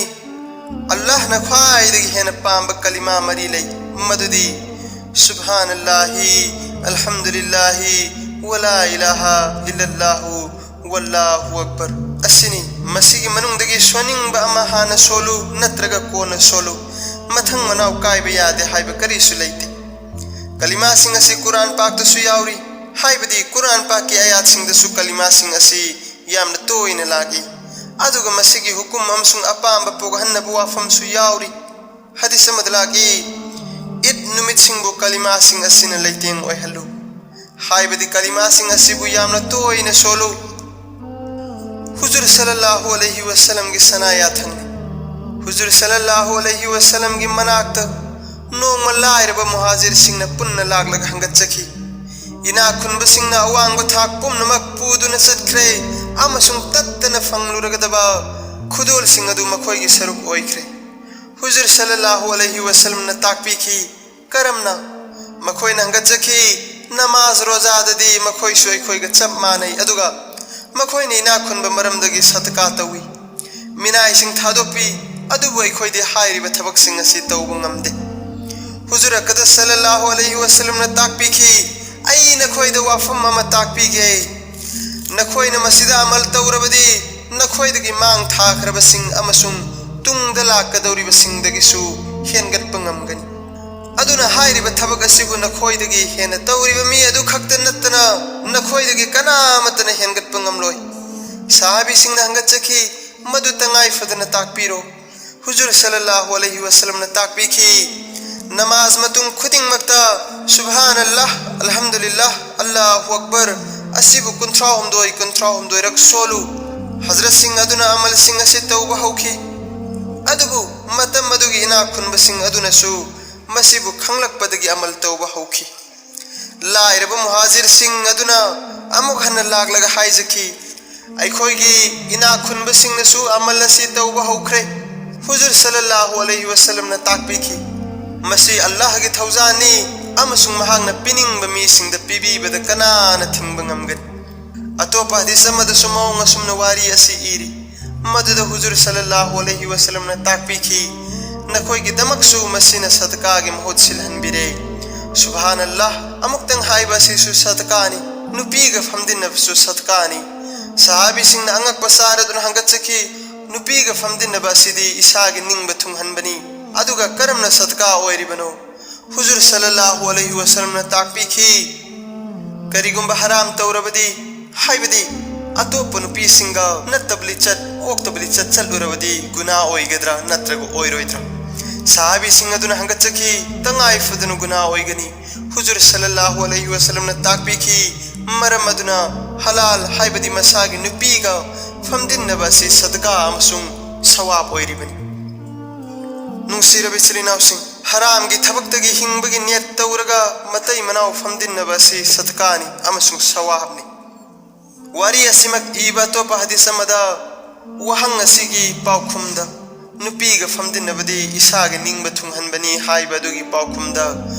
ꯑꯜꯂꯥꯍꯅ ꯈ꯭ꯋꯥꯏꯗꯒꯤ ꯍꯦꯟꯅ ꯄꯥꯝꯕ ꯀꯂꯤꯃꯥ ꯃꯔꯤ ꯂꯩ, ꯃꯗꯨꯗꯤ ꯁꯨꯕꯍꯥꯅꯜꯂꯥꯍꯤ, ꯑꯜꯍꯝꯗꯨꯂꯤꯜꯂꯥꯍꯤ, ꯋꯂꯥ ꯏꯂꯥꯍ ꯏꯜꯂꯜꯂꯥꯍꯨ, ꯋꯜꯂꯥꯍꯨ ꯑꯛꯕꯔ ꯑꯁꯤꯅꯤ꯫ ꯃꯁꯤꯒꯤ ꯃꯅꯨꯡꯗꯒꯤ ꯁꯣꯟꯅꯤꯡꯕ ꯑꯃ ꯍꯥꯟꯅ ꯁꯣꯜꯂꯨ ꯅꯠꯇ꯭ꯔꯒ ꯀꯣꯟꯅ ꯁꯣꯜꯂꯨ, ꯃꯊꯪ ꯃꯅꯥꯎ ꯀꯥꯏꯕ ꯌꯥꯗꯦ ꯍꯥꯏꯕ ꯀꯔꯤꯁꯨ ꯂꯩꯇꯦ꯫ ꯀꯂꯤꯃꯥꯁꯤꯡ ꯑꯁꯤ ꯀꯨꯔꯥꯟ ꯄꯥꯛꯇꯁꯨ ꯌꯥꯎꯔꯤ, ꯍꯥꯏꯕꯗꯤ ꯀꯨꯔꯥꯟ ꯄꯥꯛꯀꯤ ꯑꯥꯌꯥꯠꯁꯤꯡꯗꯁꯨ ꯀꯂꯤꯃꯥꯁꯤꯡ ꯑꯁꯤ ꯌꯥꯝꯅ ꯇꯣꯏꯅ ꯂꯥꯛꯏ꯫ ꯑꯗꯨꯒ ꯃꯁꯤꯒꯤ ꯍꯨꯀꯨꯝ ꯑꯃꯁꯨꯡ ꯑꯄꯥꯝꯕ ꯄꯣꯛꯍꯟꯅꯕ ꯋꯥꯐꯝꯁꯨ ꯌꯥꯎꯔꯤ꯫ ꯍꯗꯤꯁ ꯑꯃꯗ ꯂꯥꯛꯏ, "ꯏꯗ ꯅꯨꯃꯤꯠꯁꯤꯡꯕꯨ ꯀꯂꯤꯃꯥꯁꯤꯡ ꯑꯁꯤꯅ ꯂꯩꯇꯦꯡ ꯑꯣꯏꯍꯜꯂꯨ", ꯍꯥꯏꯕꯗꯤ ꯀꯂꯤꯃꯥꯁꯤꯡ ꯑꯁꯤꯕꯨ ꯌꯥꯝꯅ ꯇꯣꯏꯅ ꯁꯣꯜꯂꯨ꯫ ꯍꯨꯖꯨꯔ ꯁꯜꯂꯜꯂꯥꯍꯨ ꯑꯂꯩꯍꯤ ꯋꯁꯜꯂꯝꯒꯤ ꯁꯅꯥ ꯌꯥꯊꯪꯅꯤ꯫ ꯍꯨꯖꯨꯔ ꯁꯜꯂꯜꯂꯥꯍꯨ ꯑꯂꯩꯍꯤ ꯋꯁꯜꯂꯝꯒꯤ ꯃꯅꯥꯛꯇ ꯅꯣꯡꯃ ꯂꯥꯏꯔꯕ ꯃꯨꯍꯥꯖꯤꯔꯁꯤꯡꯅ ꯄꯨꯟꯅ ꯂꯥꯛꯂꯒ ꯍꯪꯒꯠꯆꯈꯤ꯫ ꯏꯅꯥꯛ ꯈꯨꯟꯕꯁꯤꯡꯅ ꯑꯋꯥꯡꯕ ꯊꯥꯛ ꯄꯨꯝꯅꯃꯛ ꯄꯨꯗꯨꯅ ꯆꯠꯈ꯭ꯔꯦ ꯑꯃꯁꯨꯡ ꯇꯠꯇꯅ ꯐꯪꯂꯨꯔꯒꯗꯕ ꯈꯨꯗꯣꯜꯁꯤꯡ ꯑꯗꯨ ꯃꯈꯣꯏꯒꯤ ꯁꯔꯨꯛ ꯑꯣꯏꯈ꯭ꯔꯦ꯫ ꯍꯨꯖꯨꯔ ꯁꯜꯂꯜꯂꯥꯍꯨ ꯑꯂꯩꯍꯤ ꯋꯁꯜꯂꯝꯅ ꯇꯥꯛꯄꯤꯈꯤ, ꯀꯔꯝꯅ? ꯃꯈꯣꯏꯅ ꯍꯪꯒꯠꯆꯈꯤ, ꯅꯃꯥꯖ ꯔꯣꯖꯥꯗꯗꯤ ꯃꯈꯣꯏꯁꯨ ꯑꯩꯈꯣꯏꯒ ꯆꯞ ꯃꯥꯟꯅꯩ, ꯑꯗꯨꯒ ꯃꯈꯣꯏꯅ ꯏꯅꯥꯛ ꯈꯨꯟꯕ ꯃꯔꯝꯗꯒꯤ ꯁꯗꯀꯥ ꯇꯧꯏ, ꯃꯤꯅꯥꯏꯁꯤꯡ ꯊꯥꯗꯣꯛꯄꯤ, ꯑꯗꯨꯕꯨ ꯑꯩꯈꯣꯏꯗꯤ ꯍꯥꯏꯔꯤꯕ ꯊꯕꯛꯁꯤꯡ ꯑꯁꯤ ꯇꯧꯕ ꯉꯝꯗꯦ꯫ ꯍꯨꯖꯨꯔ ꯑꯀꯗꯁ ꯁꯜꯂꯜꯂꯥꯍꯨ ꯑꯂꯩꯍꯤ ꯋꯁꯜꯂꯝꯅ ꯇꯥꯛꯄꯤꯈꯤ, "ꯑꯩ ꯅꯈꯣꯏꯗ ꯋꯥꯐꯝ ꯑꯃ ꯇꯥꯛꯄꯤꯒꯦ, ꯅꯈꯣꯏꯅ ꯃꯁꯤꯗ ꯑꯃꯜ ꯇꯧꯔꯕꯗꯤ ꯅꯈꯣꯏꯗꯒꯤ ꯃꯥꯡ ꯊꯥꯈ꯭ꯔꯕꯁꯤꯡ ꯑꯃꯁꯨꯡ ꯇꯨꯡꯗ ꯂꯥꯛꯀꯗꯧꯔꯤꯕꯁꯤꯡꯗꯒꯤꯁꯨ ꯍꯦꯟꯒꯠꯄ ꯉꯝꯒꯅꯤ꯫ ꯑꯗꯨꯅ ꯍꯥꯏꯔꯤꯕ ꯊꯕꯛ ꯑꯁꯤꯕꯨ ꯅꯈꯣꯏꯗꯒꯤ ꯍꯦꯟꯅ ꯇꯧꯔꯤꯕ ꯃꯤ ꯑꯗꯨ ꯈꯛꯇ ꯅꯠꯇꯅ ꯅꯈꯣꯏꯗꯒꯤ ꯀꯅꯥꯃꯠꯇꯅ ꯍꯦꯟꯒꯠꯄ ꯉꯝꯂꯣꯏ꯫" ꯁꯍꯥꯕꯤꯁꯤꯡꯅ ꯍꯪꯒꯠꯆꯈꯤ, "ꯃꯗꯨ ꯇꯉꯥꯏ ꯐꯗꯅ ꯇꯥꯛꯄꯤꯔꯣ꯫" ꯍꯨꯖꯨꯔ ꯁꯜꯂꯜꯂꯥꯍꯨ ꯑꯂꯩꯍꯤ ꯋꯁꯜꯂꯝꯅ ꯇꯥꯛꯄꯤꯈꯤ, "ꯅꯃꯥꯖ ꯃꯇꯨꯡ ꯈꯨꯗꯤꯡꯃꯛꯇ ꯁꯨꯕꯍꯥꯅꯜꯂꯥꯍ, ꯑꯜꯍꯝꯗꯨꯂꯤꯜꯂꯥꯍ, ꯑꯜꯂꯥꯍꯨ ꯑꯛꯕꯔ ꯑꯁꯤꯕꯨ ꯀꯨꯟꯊ꯭ꯔꯥꯍꯨꯝꯗꯣꯏ, ꯀꯨꯟꯊ꯭ꯔꯥꯍꯨꯝꯗꯣꯏꯔꯛ ꯁꯣꯜꯂꯨ꯫" ꯍꯖꯔꯠꯁꯤꯡ ꯑꯗꯨꯅ ꯑꯃꯜꯁꯤꯡ ꯑꯁꯤ ꯇꯧꯕ ꯍꯧꯈꯤ꯫ ꯑꯗꯨꯕꯨ ꯃꯇꯝ ꯑꯗꯨꯒꯤ ꯏꯅꯥꯛ ꯈꯨꯟꯕꯁꯤꯡ ꯑꯗꯨꯅꯁꯨ ꯃꯁꯤꯕꯨ ꯈꯪꯂꯛꯄꯗꯒꯤ ꯑꯃꯜ ꯇꯧꯕ ꯍꯧꯈꯤ꯫ ꯂꯥꯏꯔꯕ ꯃꯨꯍꯥꯖꯤꯔꯁꯤꯡ ꯑꯗꯨꯅ ꯑꯃꯨꯛ ꯍꯟꯅ ꯂꯥꯛꯂꯒ ꯍꯥꯏꯖꯈꯤ, "ꯑꯩꯈꯣꯏꯒꯤ ꯏꯅꯥꯛ ꯈꯨꯟꯕꯁꯤꯡꯅꯁꯨ ꯑꯃꯜ ꯑꯁꯤ ꯇꯧꯕ ꯍꯧꯈ꯭ꯔꯦ꯫" ꯍꯨꯖꯨꯔ ꯁꯜꯂꯜꯂꯥꯍꯨ ꯑꯂꯩꯍꯤ ꯋꯁꯜꯂꯝꯅ ꯇꯥꯛꯄꯤꯈꯤ, "ꯃꯁꯤ ꯑꯜꯂꯥꯍꯒꯤ ꯊꯧꯖꯥꯜꯅꯤ ꯑꯃꯁꯨꯡ ꯃꯍꯥꯛꯅ ꯄꯤꯅꯤꯡꯕ ꯃꯤꯁꯤꯡꯗ ꯄꯤꯕꯤꯕꯗ ꯀꯅꯥꯅ ꯊꯤꯡꯕ ꯉꯝꯒꯅꯤ?" ꯑꯇꯣꯞꯄ ꯍꯗꯤꯁ ꯑꯃꯗꯁꯨ ꯃꯑꯣꯡ ꯑꯁꯨꯝꯅ ꯋꯥꯔꯤ ꯑꯁꯤ ꯏꯔꯤ꯫ ꯃꯗꯨꯗ ꯍꯨꯖꯨꯔ ꯁꯜꯂꯜꯂꯥꯍꯨ ꯑꯂꯩꯍꯤ ꯋꯁꯜꯂꯝꯅ ꯇꯥꯛꯄꯤꯈꯤ, "ꯅꯈꯣꯏꯒꯤꯗꯃꯛꯁꯨ ꯃꯁꯤꯅ ꯁꯗꯀꯥꯒꯤ ꯃꯍꯨꯠ ꯁꯤꯜꯍꯟꯕꯤꯔꯦ꯫" ꯁꯨꯕꯍꯥꯅꯜꯂꯥꯍ, ꯑꯃꯨꯛꯇꯪ ꯍꯥꯏꯕ ꯑꯁꯤꯁꯨ ꯁꯗꯀꯥꯅꯤ, ꯅꯨꯄꯤꯒ ꯐꯝꯗꯤꯟꯅꯕꯁꯨ ꯁꯗꯀꯥꯅꯤ꯫ ꯁꯍꯥꯕꯤꯁꯤꯡꯅ ꯑꯉꯛꯄ ꯆꯥꯔꯗꯨꯅ ꯍꯪꯒꯠꯆꯈꯤ, "ꯅꯨꯄꯤꯒ ꯐꯝꯗꯤꯟꯅꯕ ꯑꯁꯤꯗꯤ ꯏꯁꯥꯒꯤ ꯅꯤꯡꯕ ꯊꯨꯡꯍꯟꯕꯅꯤ, ꯑꯗꯨꯒ ꯀꯔꯝꯅ ꯁꯗꯀꯥ ꯑꯣꯏꯔꯤꯕꯅꯣ?" ꯍꯨꯖꯨꯔ ꯁꯜꯂꯜꯂꯥꯍꯨ ꯑꯂꯩꯍꯤ ꯋꯁꯜꯂꯝꯅ ꯇꯥꯛꯄꯤꯈꯤ, "ꯀꯔꯤꯒꯨꯝꯕ ꯍꯔꯥꯝ ꯇꯧꯔꯕꯗꯤ, ꯍꯥꯏꯕꯗꯤ ꯑꯇꯣꯞꯄ ꯅꯨꯄꯤꯁꯤꯡꯒ ꯅꯠꯇꯕ ꯂꯤꯆꯠ, ꯑꯣꯛꯇꯕ ꯂꯤꯆꯠ ꯆꯠꯂꯨꯔꯕꯗꯤ ꯒꯨꯅꯥ ꯑꯣꯏꯒꯗ꯭ꯔꯥ ꯅꯠꯇ꯭ꯔꯒ ꯑꯣꯏꯔꯣꯏꯗ꯭ꯔꯥ?" ꯁꯍꯥꯕꯤꯁꯤꯡ ꯑꯗꯨꯅ ꯍꯪꯒꯠꯆꯈꯤ, "ꯇꯉꯥꯏ ꯐꯗꯅ ꯒꯨꯅꯥ ꯑꯣꯏꯒꯅꯤ꯫" ꯍꯨꯖꯨꯔ ꯁꯜꯂꯜꯂꯥꯍꯨ ꯑꯂꯩꯍꯤ ꯋꯁꯜꯂꯝꯅ ꯇꯥꯛꯄꯤꯈꯤ, "ꯃꯔꯝ ꯑꯗꯨꯅ ꯍꯂꯥꯜ, ꯍꯥꯏꯕꯗꯤ ꯃꯁꯥꯒꯤ ꯅꯨꯄꯤꯒ ꯐꯝꯗꯤꯟꯅꯕ ꯑꯁꯤ ꯁꯗꯀꯥ ꯑꯃꯁꯨꯡ ꯁꯋꯥꯕ ꯑꯣꯏꯔꯤꯕꯅꯤ꯫" ꯅꯨꯡꯁꯤꯔꯕ ꯏꯆꯤꯜ ꯏꯅꯥꯎꯁꯤꯡ, ꯍꯔꯥꯝꯒꯤ ꯊꯕꯛꯇꯒꯤ ꯍꯤꯡꯕꯒꯤ ꯅꯤꯌꯠ ꯇꯧꯔꯒ ꯃꯇꯩ ꯃꯅꯥꯎ ꯐꯝꯗꯤꯟꯅꯕ ꯑꯁꯤ ꯁꯗꯀꯥꯅꯤ ꯑꯃꯁꯨꯡ ꯁꯋꯥꯕꯅꯤ꯫ ꯋꯥꯔꯤ ꯑꯁꯤꯃꯛ ꯏꯕ ꯑꯇꯣꯞꯄ ꯍꯗꯤꯁ ꯑꯃꯗ ꯋꯥꯍꯪ ꯑꯁꯤꯒꯤ ꯄꯥꯎꯈꯨꯝꯗ, "ꯅꯨꯄꯤꯒ ꯐꯝꯗꯤꯟꯅꯕꯗꯤ ꯏꯁꯥꯒꯤ ꯅꯤꯡꯕ ꯊꯨꯡꯍꯟꯕꯅꯤ" ꯍꯥꯏꯕ ꯑꯗꯨꯒꯤ ꯄꯥꯎꯈꯨꯝꯗ,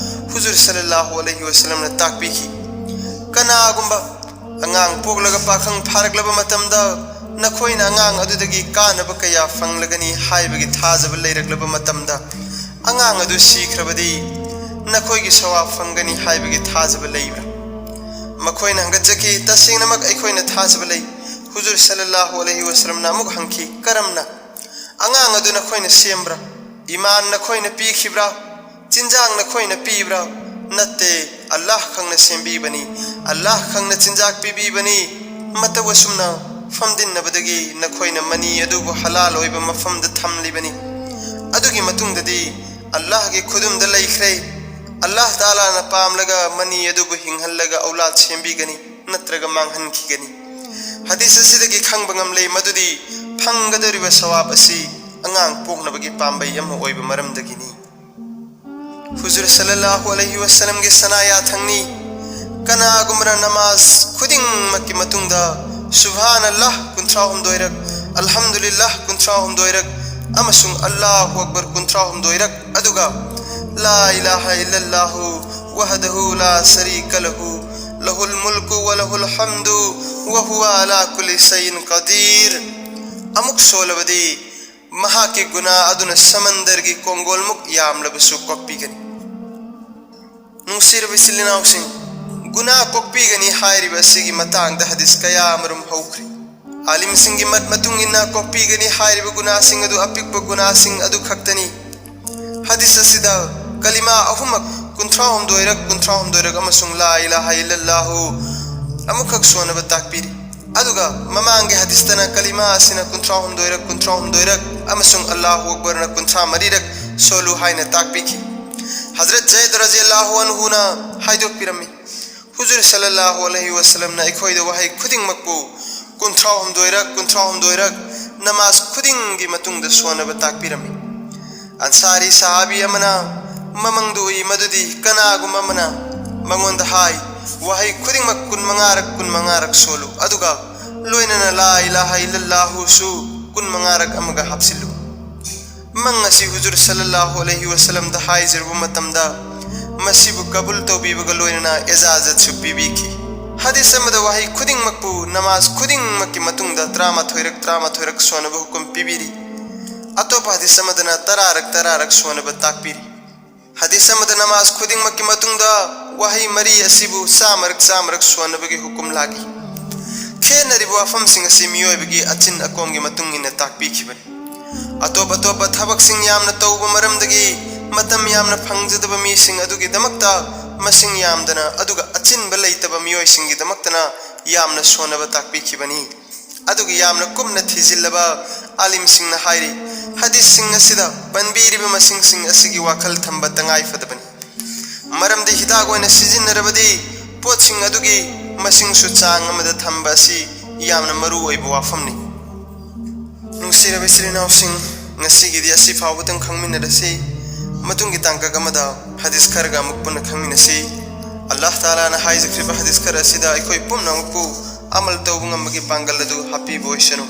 ꯍꯨꯖꯨꯔ ꯁꯜꯂꯜꯂꯥꯍꯨ ꯑꯂꯩꯍꯤ ꯋꯥꯁꯜꯂꯝꯅ ꯇꯥꯛꯄꯤꯈꯤ, "ꯀꯅꯥꯒꯨꯝꯕ ꯑꯉꯥꯡ ꯄꯣꯛꯂꯒ ꯄꯥꯈꯪ ꯐꯥꯔꯛꯂꯕ ꯃꯇꯝꯗ ꯅꯈꯣꯏꯅ ꯑꯉꯥꯡ ꯑꯗꯨꯗꯒꯤ ꯀꯥꯟꯅꯕ ꯀꯌꯥ ꯐꯪꯂꯒꯅꯤ ꯍꯥꯏꯕꯒꯤ ꯊꯥꯖꯕ ꯂꯩꯔꯛꯂꯕ ꯃꯇꯝꯗ, ꯑꯉꯥꯡ ꯑꯗꯨ ꯁꯤꯈ꯭ꯔꯕꯗꯤ ꯅꯈꯣꯏꯒꯤ ꯁꯋꯥꯕ ꯐꯪꯒꯅꯤ ꯍꯥꯏꯕꯒꯤ ꯊꯥꯖꯕ ꯂꯩꯕ꯭ꯔꯥ?" ꯃꯈꯣꯏꯅ ꯍꯪꯒꯠꯆꯈꯤ, "ꯇꯁꯦꯡꯅꯃꯛ ꯑꯩꯈꯣꯏꯅ ꯊꯥꯖꯕ ꯂꯩ꯫" ꯍꯨꯖꯨꯔ ꯁꯜꯂꯜꯂꯥꯍꯨ ꯑꯂꯩꯍꯤ ꯋꯥꯁꯜꯂꯝꯅ ꯑꯃꯨꯛ ꯍꯪꯈꯤ, "ꯀꯔꯝꯅ? ꯑꯉꯥꯡ ꯑꯗꯨ ꯅꯈꯣꯏꯅ ꯁꯦꯝꯕ꯭ꯔꯥ? ꯏꯃꯥꯟ ꯅꯈꯣꯏꯅ ꯄꯤꯈꯤꯕ꯭ꯔꯥ? ꯆꯤꯟꯖꯥꯛ ꯅꯈꯣꯏꯅ ꯄꯤꯕ꯭ꯔꯥ?" "ꯅꯠꯇꯦ, ꯑꯜꯂꯥꯍ ꯈꯪꯅ ꯁꯦꯝꯕꯤꯕꯅꯤ, ꯑꯜꯂꯥꯍ ꯈꯪꯅ ꯆꯤꯟꯖꯥꯛ ꯄꯤꯕꯤꯕꯅꯤ꯫ ꯃꯇꯧ ꯑꯁꯨꯝꯅ ꯐꯝꯗꯤꯟꯅꯕꯗꯒꯤ ꯅꯈꯣꯏꯅ ꯃꯅꯤ ꯑꯗꯨꯕꯨ ꯍꯂꯥꯜ ꯑꯣꯏꯕ ꯃꯐꯝꯗ ꯊꯝꯂꯤꯕꯅꯤ꯫ ꯑꯗꯨꯒꯤ ꯃꯇꯨꯡꯗꯗꯤ ꯑꯜꯂꯥꯍꯒꯤ ꯈꯨꯗꯨꯝꯗ ꯂꯩꯈ꯭ꯔꯦ꯫ ꯑꯜꯂꯥꯍ ꯇꯥꯂꯥꯅ ꯄꯥꯝꯂꯒ ꯃꯅꯤ ꯑꯗꯨꯕꯨ ꯍꯤꯡꯍꯜꯂꯒ ꯑꯧꯂꯥꯗ ꯁꯦꯝꯕꯤꯒꯅꯤ, ꯅꯠꯇ꯭ꯔꯒ ꯃꯥꯡꯍꯟꯈꯤꯒꯅꯤ꯫" ꯍꯗꯤꯁ ꯑꯁꯤꯗꯒꯤ ꯈꯪꯕ ꯉꯝꯂꯦ ꯃꯗꯨꯗꯤ ꯐꯪꯒꯗꯧꯔꯤꯕ ꯁꯋꯥꯕ ꯑꯁꯤ ꯑꯉꯥꯡ ꯄꯣꯛꯅꯕꯒꯤ ꯄꯥꯝꯕꯩ ꯑꯃ ꯑꯣꯏꯕ ꯃꯔꯝꯗꯒꯤꯅꯤ꯫ ꯍꯨꯖꯨꯔ ꯁꯜꯂꯜꯂꯥꯍꯨ ꯑꯂꯩꯍꯤ ꯋꯥꯁꯜꯂꯝꯒꯤ ꯁꯅꯥ ꯌꯥꯊꯪꯅꯤ, ꯀꯅꯥꯒꯨꯝꯕꯅ ꯅꯃꯥꯖ ꯈꯨꯗꯤꯡꯃꯛꯀꯤ ꯃꯇꯨꯡꯗ ꯁꯨꯕꯍꯥꯅꯜꯂꯥꯍ ꯀꯨꯟꯊ꯭ꯔꯥ ꯍꯨꯝꯗꯣꯏꯔꯛ, ꯑꯜꯍꯝꯗꯨꯂꯤꯜꯂꯥꯍ ꯀꯨꯟꯊ꯭ꯔꯥ ꯍꯨꯝꯗꯣꯏꯔꯛ ꯑꯃꯁꯨꯡ ꯑꯜꯂꯥꯍꯨ ꯑꯛꯕꯔ ꯀꯨꯟꯊ꯭ꯔꯥ ꯍꯨꯝꯗꯣꯏꯔꯛ, ꯑꯗꯨꯒ ꯂꯥ ꯏꯂꯥꯍ ꯏꯜꯂꯜꯂꯥꯍꯨ ꯋꯍꯗꯍꯨ ꯂꯥ ꯁꯔꯤꯀ ꯂꯍꯨ, ꯂꯍꯨꯜ ꯃꯨꯜꯀꯨ ꯋ ꯂꯍꯨꯜ ꯍꯝꯗꯨ ꯋ ꯍꯨꯋ ꯑꯂꯥ ꯀꯨꯜꯂꯤ ꯁꯩꯏꯟ ꯀꯗꯤꯔ ꯑꯃꯨꯛ ꯁꯣꯜꯂꯕꯗꯤ, ꯃꯍꯥꯛꯀꯤ ꯒꯨꯅꯥ ꯑꯗꯨꯅ ꯁꯃꯟꯗꯔꯒꯤ ꯀꯣꯡꯒꯣꯜꯃꯨꯛ ꯌꯥꯝꯂꯕꯁꯨ ꯀꯣꯛꯄꯤꯒꯅꯤ꯫ ꯅꯨꯡꯁꯤꯔꯕ ꯏꯆꯤꯜ ꯏꯅꯥꯎꯁꯤꯡ, ꯒꯨꯅꯥ ꯀꯣꯛꯄꯤꯒꯅꯤ ꯍꯥꯏꯔꯤꯕ ꯑꯁꯤꯒꯤ ꯃꯇꯥꯡꯗ ꯍꯗꯤꯁ ꯀꯌꯥ ꯑꯃꯔꯣꯝ ꯍꯧꯈ꯭ꯔꯦ꯫ ꯑꯥꯂꯤꯝꯁꯤꯡꯒꯤ ꯃꯠ ꯃꯇꯨꯡ ꯏꯟꯅ ꯀꯣꯛꯄꯤꯒꯅꯤ ꯍꯥꯏꯔꯤꯕ ꯒꯨꯅꯥꯁꯤꯡ ꯑꯗꯨ ꯑꯄꯤꯛꯄ ꯒꯨꯅꯥꯁꯤꯡ ꯑꯗꯨ ꯈꯛꯇꯅꯤ꯫ ꯍꯗꯤꯁ ꯑꯁꯤꯗ ꯀꯂꯤꯃꯥ ꯑꯍꯨꯝꯃꯛ ꯀꯨꯟꯊ꯭ꯔꯥ ꯍꯨꯝꯗꯣꯏꯔꯛ, ꯀꯨꯟꯊ꯭ꯔꯥ ꯍꯨꯝꯗꯣꯏꯔꯛ ꯑꯃꯁꯨꯡ ꯂꯥ ꯏꯂꯥꯍ ꯏꯜꯂꯜꯂꯥꯍꯨ ꯑꯃꯨꯛꯈꯛ ꯁꯣꯟꯅꯕ ꯇꯥꯛꯄꯤꯔꯤ꯫ ꯑꯗꯨꯒ ꯃꯃꯥꯡꯒꯤ ꯍꯗꯤꯁꯇꯅ ꯀꯂꯤꯃꯥ ꯑꯁꯤꯅ ꯀꯨꯟꯊ꯭ꯔꯥ ꯍꯨꯝꯗꯣꯏꯔꯛ, ꯀꯨꯟꯊ꯭ꯔꯥ ꯍꯨꯝꯗꯣꯏꯔꯛ ꯑꯃꯁꯨꯡ ꯑꯜꯂꯥꯍꯨ ꯑꯛꯕꯔꯅ ꯀꯨꯟꯊ꯭ꯔꯥ ꯃꯔꯤꯔꯛ ꯁꯣꯜꯂꯨ ꯍꯥꯏꯅ ꯇꯥꯛꯄꯤꯈꯤ꯫ ꯍꯖꯔꯠ ꯖꯩꯗ ꯔꯖꯤꯌꯜꯂꯥꯍꯨ ꯑꯟꯍꯨꯅ ꯍꯥꯏꯗꯣꯛꯄꯤꯔꯝꯃꯤ, ꯍꯨꯖꯨꯔ ꯁꯜꯂꯜꯂꯥꯍꯨ ꯑꯂꯩꯍꯤ ꯋꯥꯁꯜꯂꯝꯅ ꯑꯩꯈꯣꯏꯗ ꯋꯥꯍꯩ ꯈꯨꯗꯤꯡꯃꯛꯄꯨ ꯀꯨꯟꯊ꯭ꯔꯥ ꯍꯨꯝꯗꯣꯏꯔꯛ, ꯀꯨꯟꯊ꯭ꯔꯥ ꯍꯨꯝꯗꯣꯏꯔꯛ ꯅꯃꯥꯖ ꯈꯨꯗꯤꯡꯒꯤ ꯃꯇꯨꯡꯗ ꯁꯣꯟꯅꯕ ꯇꯥꯛꯄꯤꯔꯝꯃꯤ꯫ ꯑꯟꯁꯥꯔꯤ ꯁꯍꯥꯕꯤ ꯑꯃꯅ ꯃꯃꯪꯗ ꯎꯏ ꯃꯗꯨꯗꯤ ꯀꯅꯥꯒꯨꯝꯕ ꯑꯃꯅ ꯃꯉꯣꯟꯗ ꯍꯥꯏ, "ꯋꯥꯍꯩ ꯈꯨꯗꯤꯡꯃꯛ ꯀꯨꯟꯃꯉꯥꯔꯛ, ꯀꯨꯟꯃꯉꯥꯔꯛ ꯁꯣꯜꯂꯨ, ꯑꯗꯨꯒ ꯂꯣꯏꯅꯅ ꯂꯥ ꯏꯂꯥꯍ ꯏꯜꯂꯜꯂꯥꯍꯨꯁꯨ ꯀꯨꯟꯃꯉꯥꯔꯛ ꯑꯃꯒ ꯍꯥꯞꯆꯤꯜꯂꯨ꯫" ꯃꯪ ꯑꯁꯤ ꯍꯨꯖꯨꯔ ꯁꯜꯂꯜꯂꯥꯍꯨ ꯑꯂꯩꯍꯤ ꯋꯥꯁꯜꯂꯝꯗ ꯍꯥꯏꯖꯔꯨꯕ ꯃꯇꯝꯗ, ꯃꯁꯤꯕꯨ ꯀꯕꯨꯜ ꯇꯧꯕꯤꯕꯒ ꯂꯣꯏꯅꯅ ꯏꯖꯥꯖꯠꯁꯨ ꯄꯤꯕꯤꯈꯤ꯫ ꯍꯗꯤꯁ ꯑꯃꯗ ꯋꯥꯍꯩ ꯈꯨꯗꯤꯡꯃꯛꯄꯨ ꯅꯃꯥꯖ ꯈꯨꯗꯤꯡꯃꯛꯀꯤ ꯃꯇꯨꯡꯗ ꯇꯔꯥꯃꯥꯊꯣꯏꯔꯛ ꯇꯔꯥꯃꯥꯊꯣꯏꯔꯛ ꯁꯣꯟꯅꯕ ꯍꯨꯀꯨꯝ ꯄꯤꯕꯤꯔꯤ꯫ ꯑꯇꯣꯞꯄ ꯍꯗꯤꯁ ꯑꯃꯗꯅ ꯇꯔꯥꯔꯛ ꯇꯔꯥꯔꯛ ꯁꯣꯟꯅꯕ ꯇꯥꯛꯄꯤꯔꯤ꯫ ꯍꯗꯤꯁ ꯑꯃꯗ ꯅꯃꯥꯖ ꯈꯨꯗꯤꯡꯃꯛꯀꯤ ꯃꯇꯨꯡꯗ ꯋꯥꯍꯩ ꯃꯔꯤ ꯑꯁꯤꯕꯨ ꯆꯥꯝꯃꯔꯛ ꯆꯥꯝꯃꯔꯛ ꯁꯣꯟꯅꯕꯒꯤ ꯍꯨꯀꯨꯝ ꯂꯥꯛꯏ꯫ ꯈꯦꯠꯅꯔꯤꯕ ꯋꯥꯐꯝꯁꯤꯡ ꯑꯁꯤ ꯃꯤꯑꯣꯏꯕꯒꯤ ꯑꯆꯤꯟ ꯑꯀꯣꯝꯒꯤ ꯃꯇꯨꯡ ꯏꯟꯅ ꯇꯥꯛꯄꯤꯈꯤꯕꯅꯤ꯫ ꯑꯇꯣꯞ ꯑꯇꯣꯞꯄ ꯊꯕꯛꯁꯤꯡ ꯌꯥꯝꯅ ꯇꯧꯕ ꯃꯔꯝꯗꯒꯤ ꯃꯇꯝ ꯌꯥꯝꯅ ꯐꯪꯖꯗꯕ ꯃꯤꯁꯤꯡ ꯑꯗꯨꯒꯤꯗꯃꯛꯇ ꯃꯁꯤꯡ ꯌꯥꯝꯗꯅ, ꯑꯗꯨꯒ ꯑꯆꯤꯟꯕ ꯂꯩꯇꯕ ꯃꯤꯑꯣꯏꯁꯤꯡꯒꯤꯗꯃꯛꯇꯅ ꯌꯥꯝꯅ ꯁꯣꯟꯅꯕ ꯇꯥꯛꯄꯤꯈꯤꯕꯅꯤ꯫ ꯑꯗꯨꯒ ꯌꯥꯝꯅ ꯀꯨꯞꯅ ꯊꯤꯖꯤꯜꯂꯕ ꯑꯥꯂꯤꯝꯁꯤꯡꯅ ꯍꯥꯏꯔꯤ, ꯍꯗꯤꯁꯁꯤꯡ ꯑꯁꯤꯗ ꯄꯟꯕꯤꯔꯤꯕ ꯃꯁꯤꯡꯁꯤꯡ ꯑꯁꯤꯒꯤ ꯋꯥꯈꯜ ꯊꯝꯕ ꯇꯉꯥꯏ ꯐꯗꯕꯅꯤ꯫ ꯃꯔꯝꯗꯤ ꯍꯤꯗꯥꯛ ꯑꯣꯏꯅ ꯁꯤꯖꯤꯟꯅꯔꯕꯗꯤ ꯄꯣꯠꯁꯤꯡ ꯑꯗꯨꯒꯤ ꯃꯁꯤꯡꯁꯨ ꯆꯥꯡ ꯑꯃꯗ ꯊꯝꯕ ꯑꯁꯤ ꯌꯥꯝꯅ ꯃꯔꯨ ꯑꯣꯏꯕ ꯋꯥꯐꯝꯅꯤ꯫ ꯅꯨꯡꯁꯤꯔꯕ ꯏꯆꯤꯜ ꯏꯅꯥꯎꯁꯤꯡ, ꯉꯁꯤꯒꯤꯗꯤ ꯑꯁꯤ ꯐꯥꯎꯕꯗꯪ ꯈꯪꯃꯤꯟꯅꯔꯁꯤ꯫ ꯃꯇꯨꯡꯒꯤ ꯇꯥꯡꯀꯛ ꯑꯃꯗ ꯍꯗꯤꯁ ꯈꯔꯒ ꯑꯃꯨꯛ ꯄꯨꯟꯅ ꯈꯪꯃꯤꯟꯅꯁꯤ꯫ ꯑꯜꯂꯥꯍ ꯇꯥꯂꯥꯅ ꯍꯥꯏꯖꯈ꯭ꯔꯤꯕ ꯍꯗꯤꯁ ꯈꯔ ꯑꯁꯤꯗ ꯑꯩꯈꯣꯏ ꯄꯨꯝꯅꯃꯛꯄꯨ ꯑꯃꯜ ꯇꯧꯕ ꯉꯝꯕꯒꯤ ꯄꯥꯡꯒꯜ ꯑꯗꯨ ꯍꯥꯞꯄꯤꯕ ꯑꯣꯏꯁꯅꯨ꯫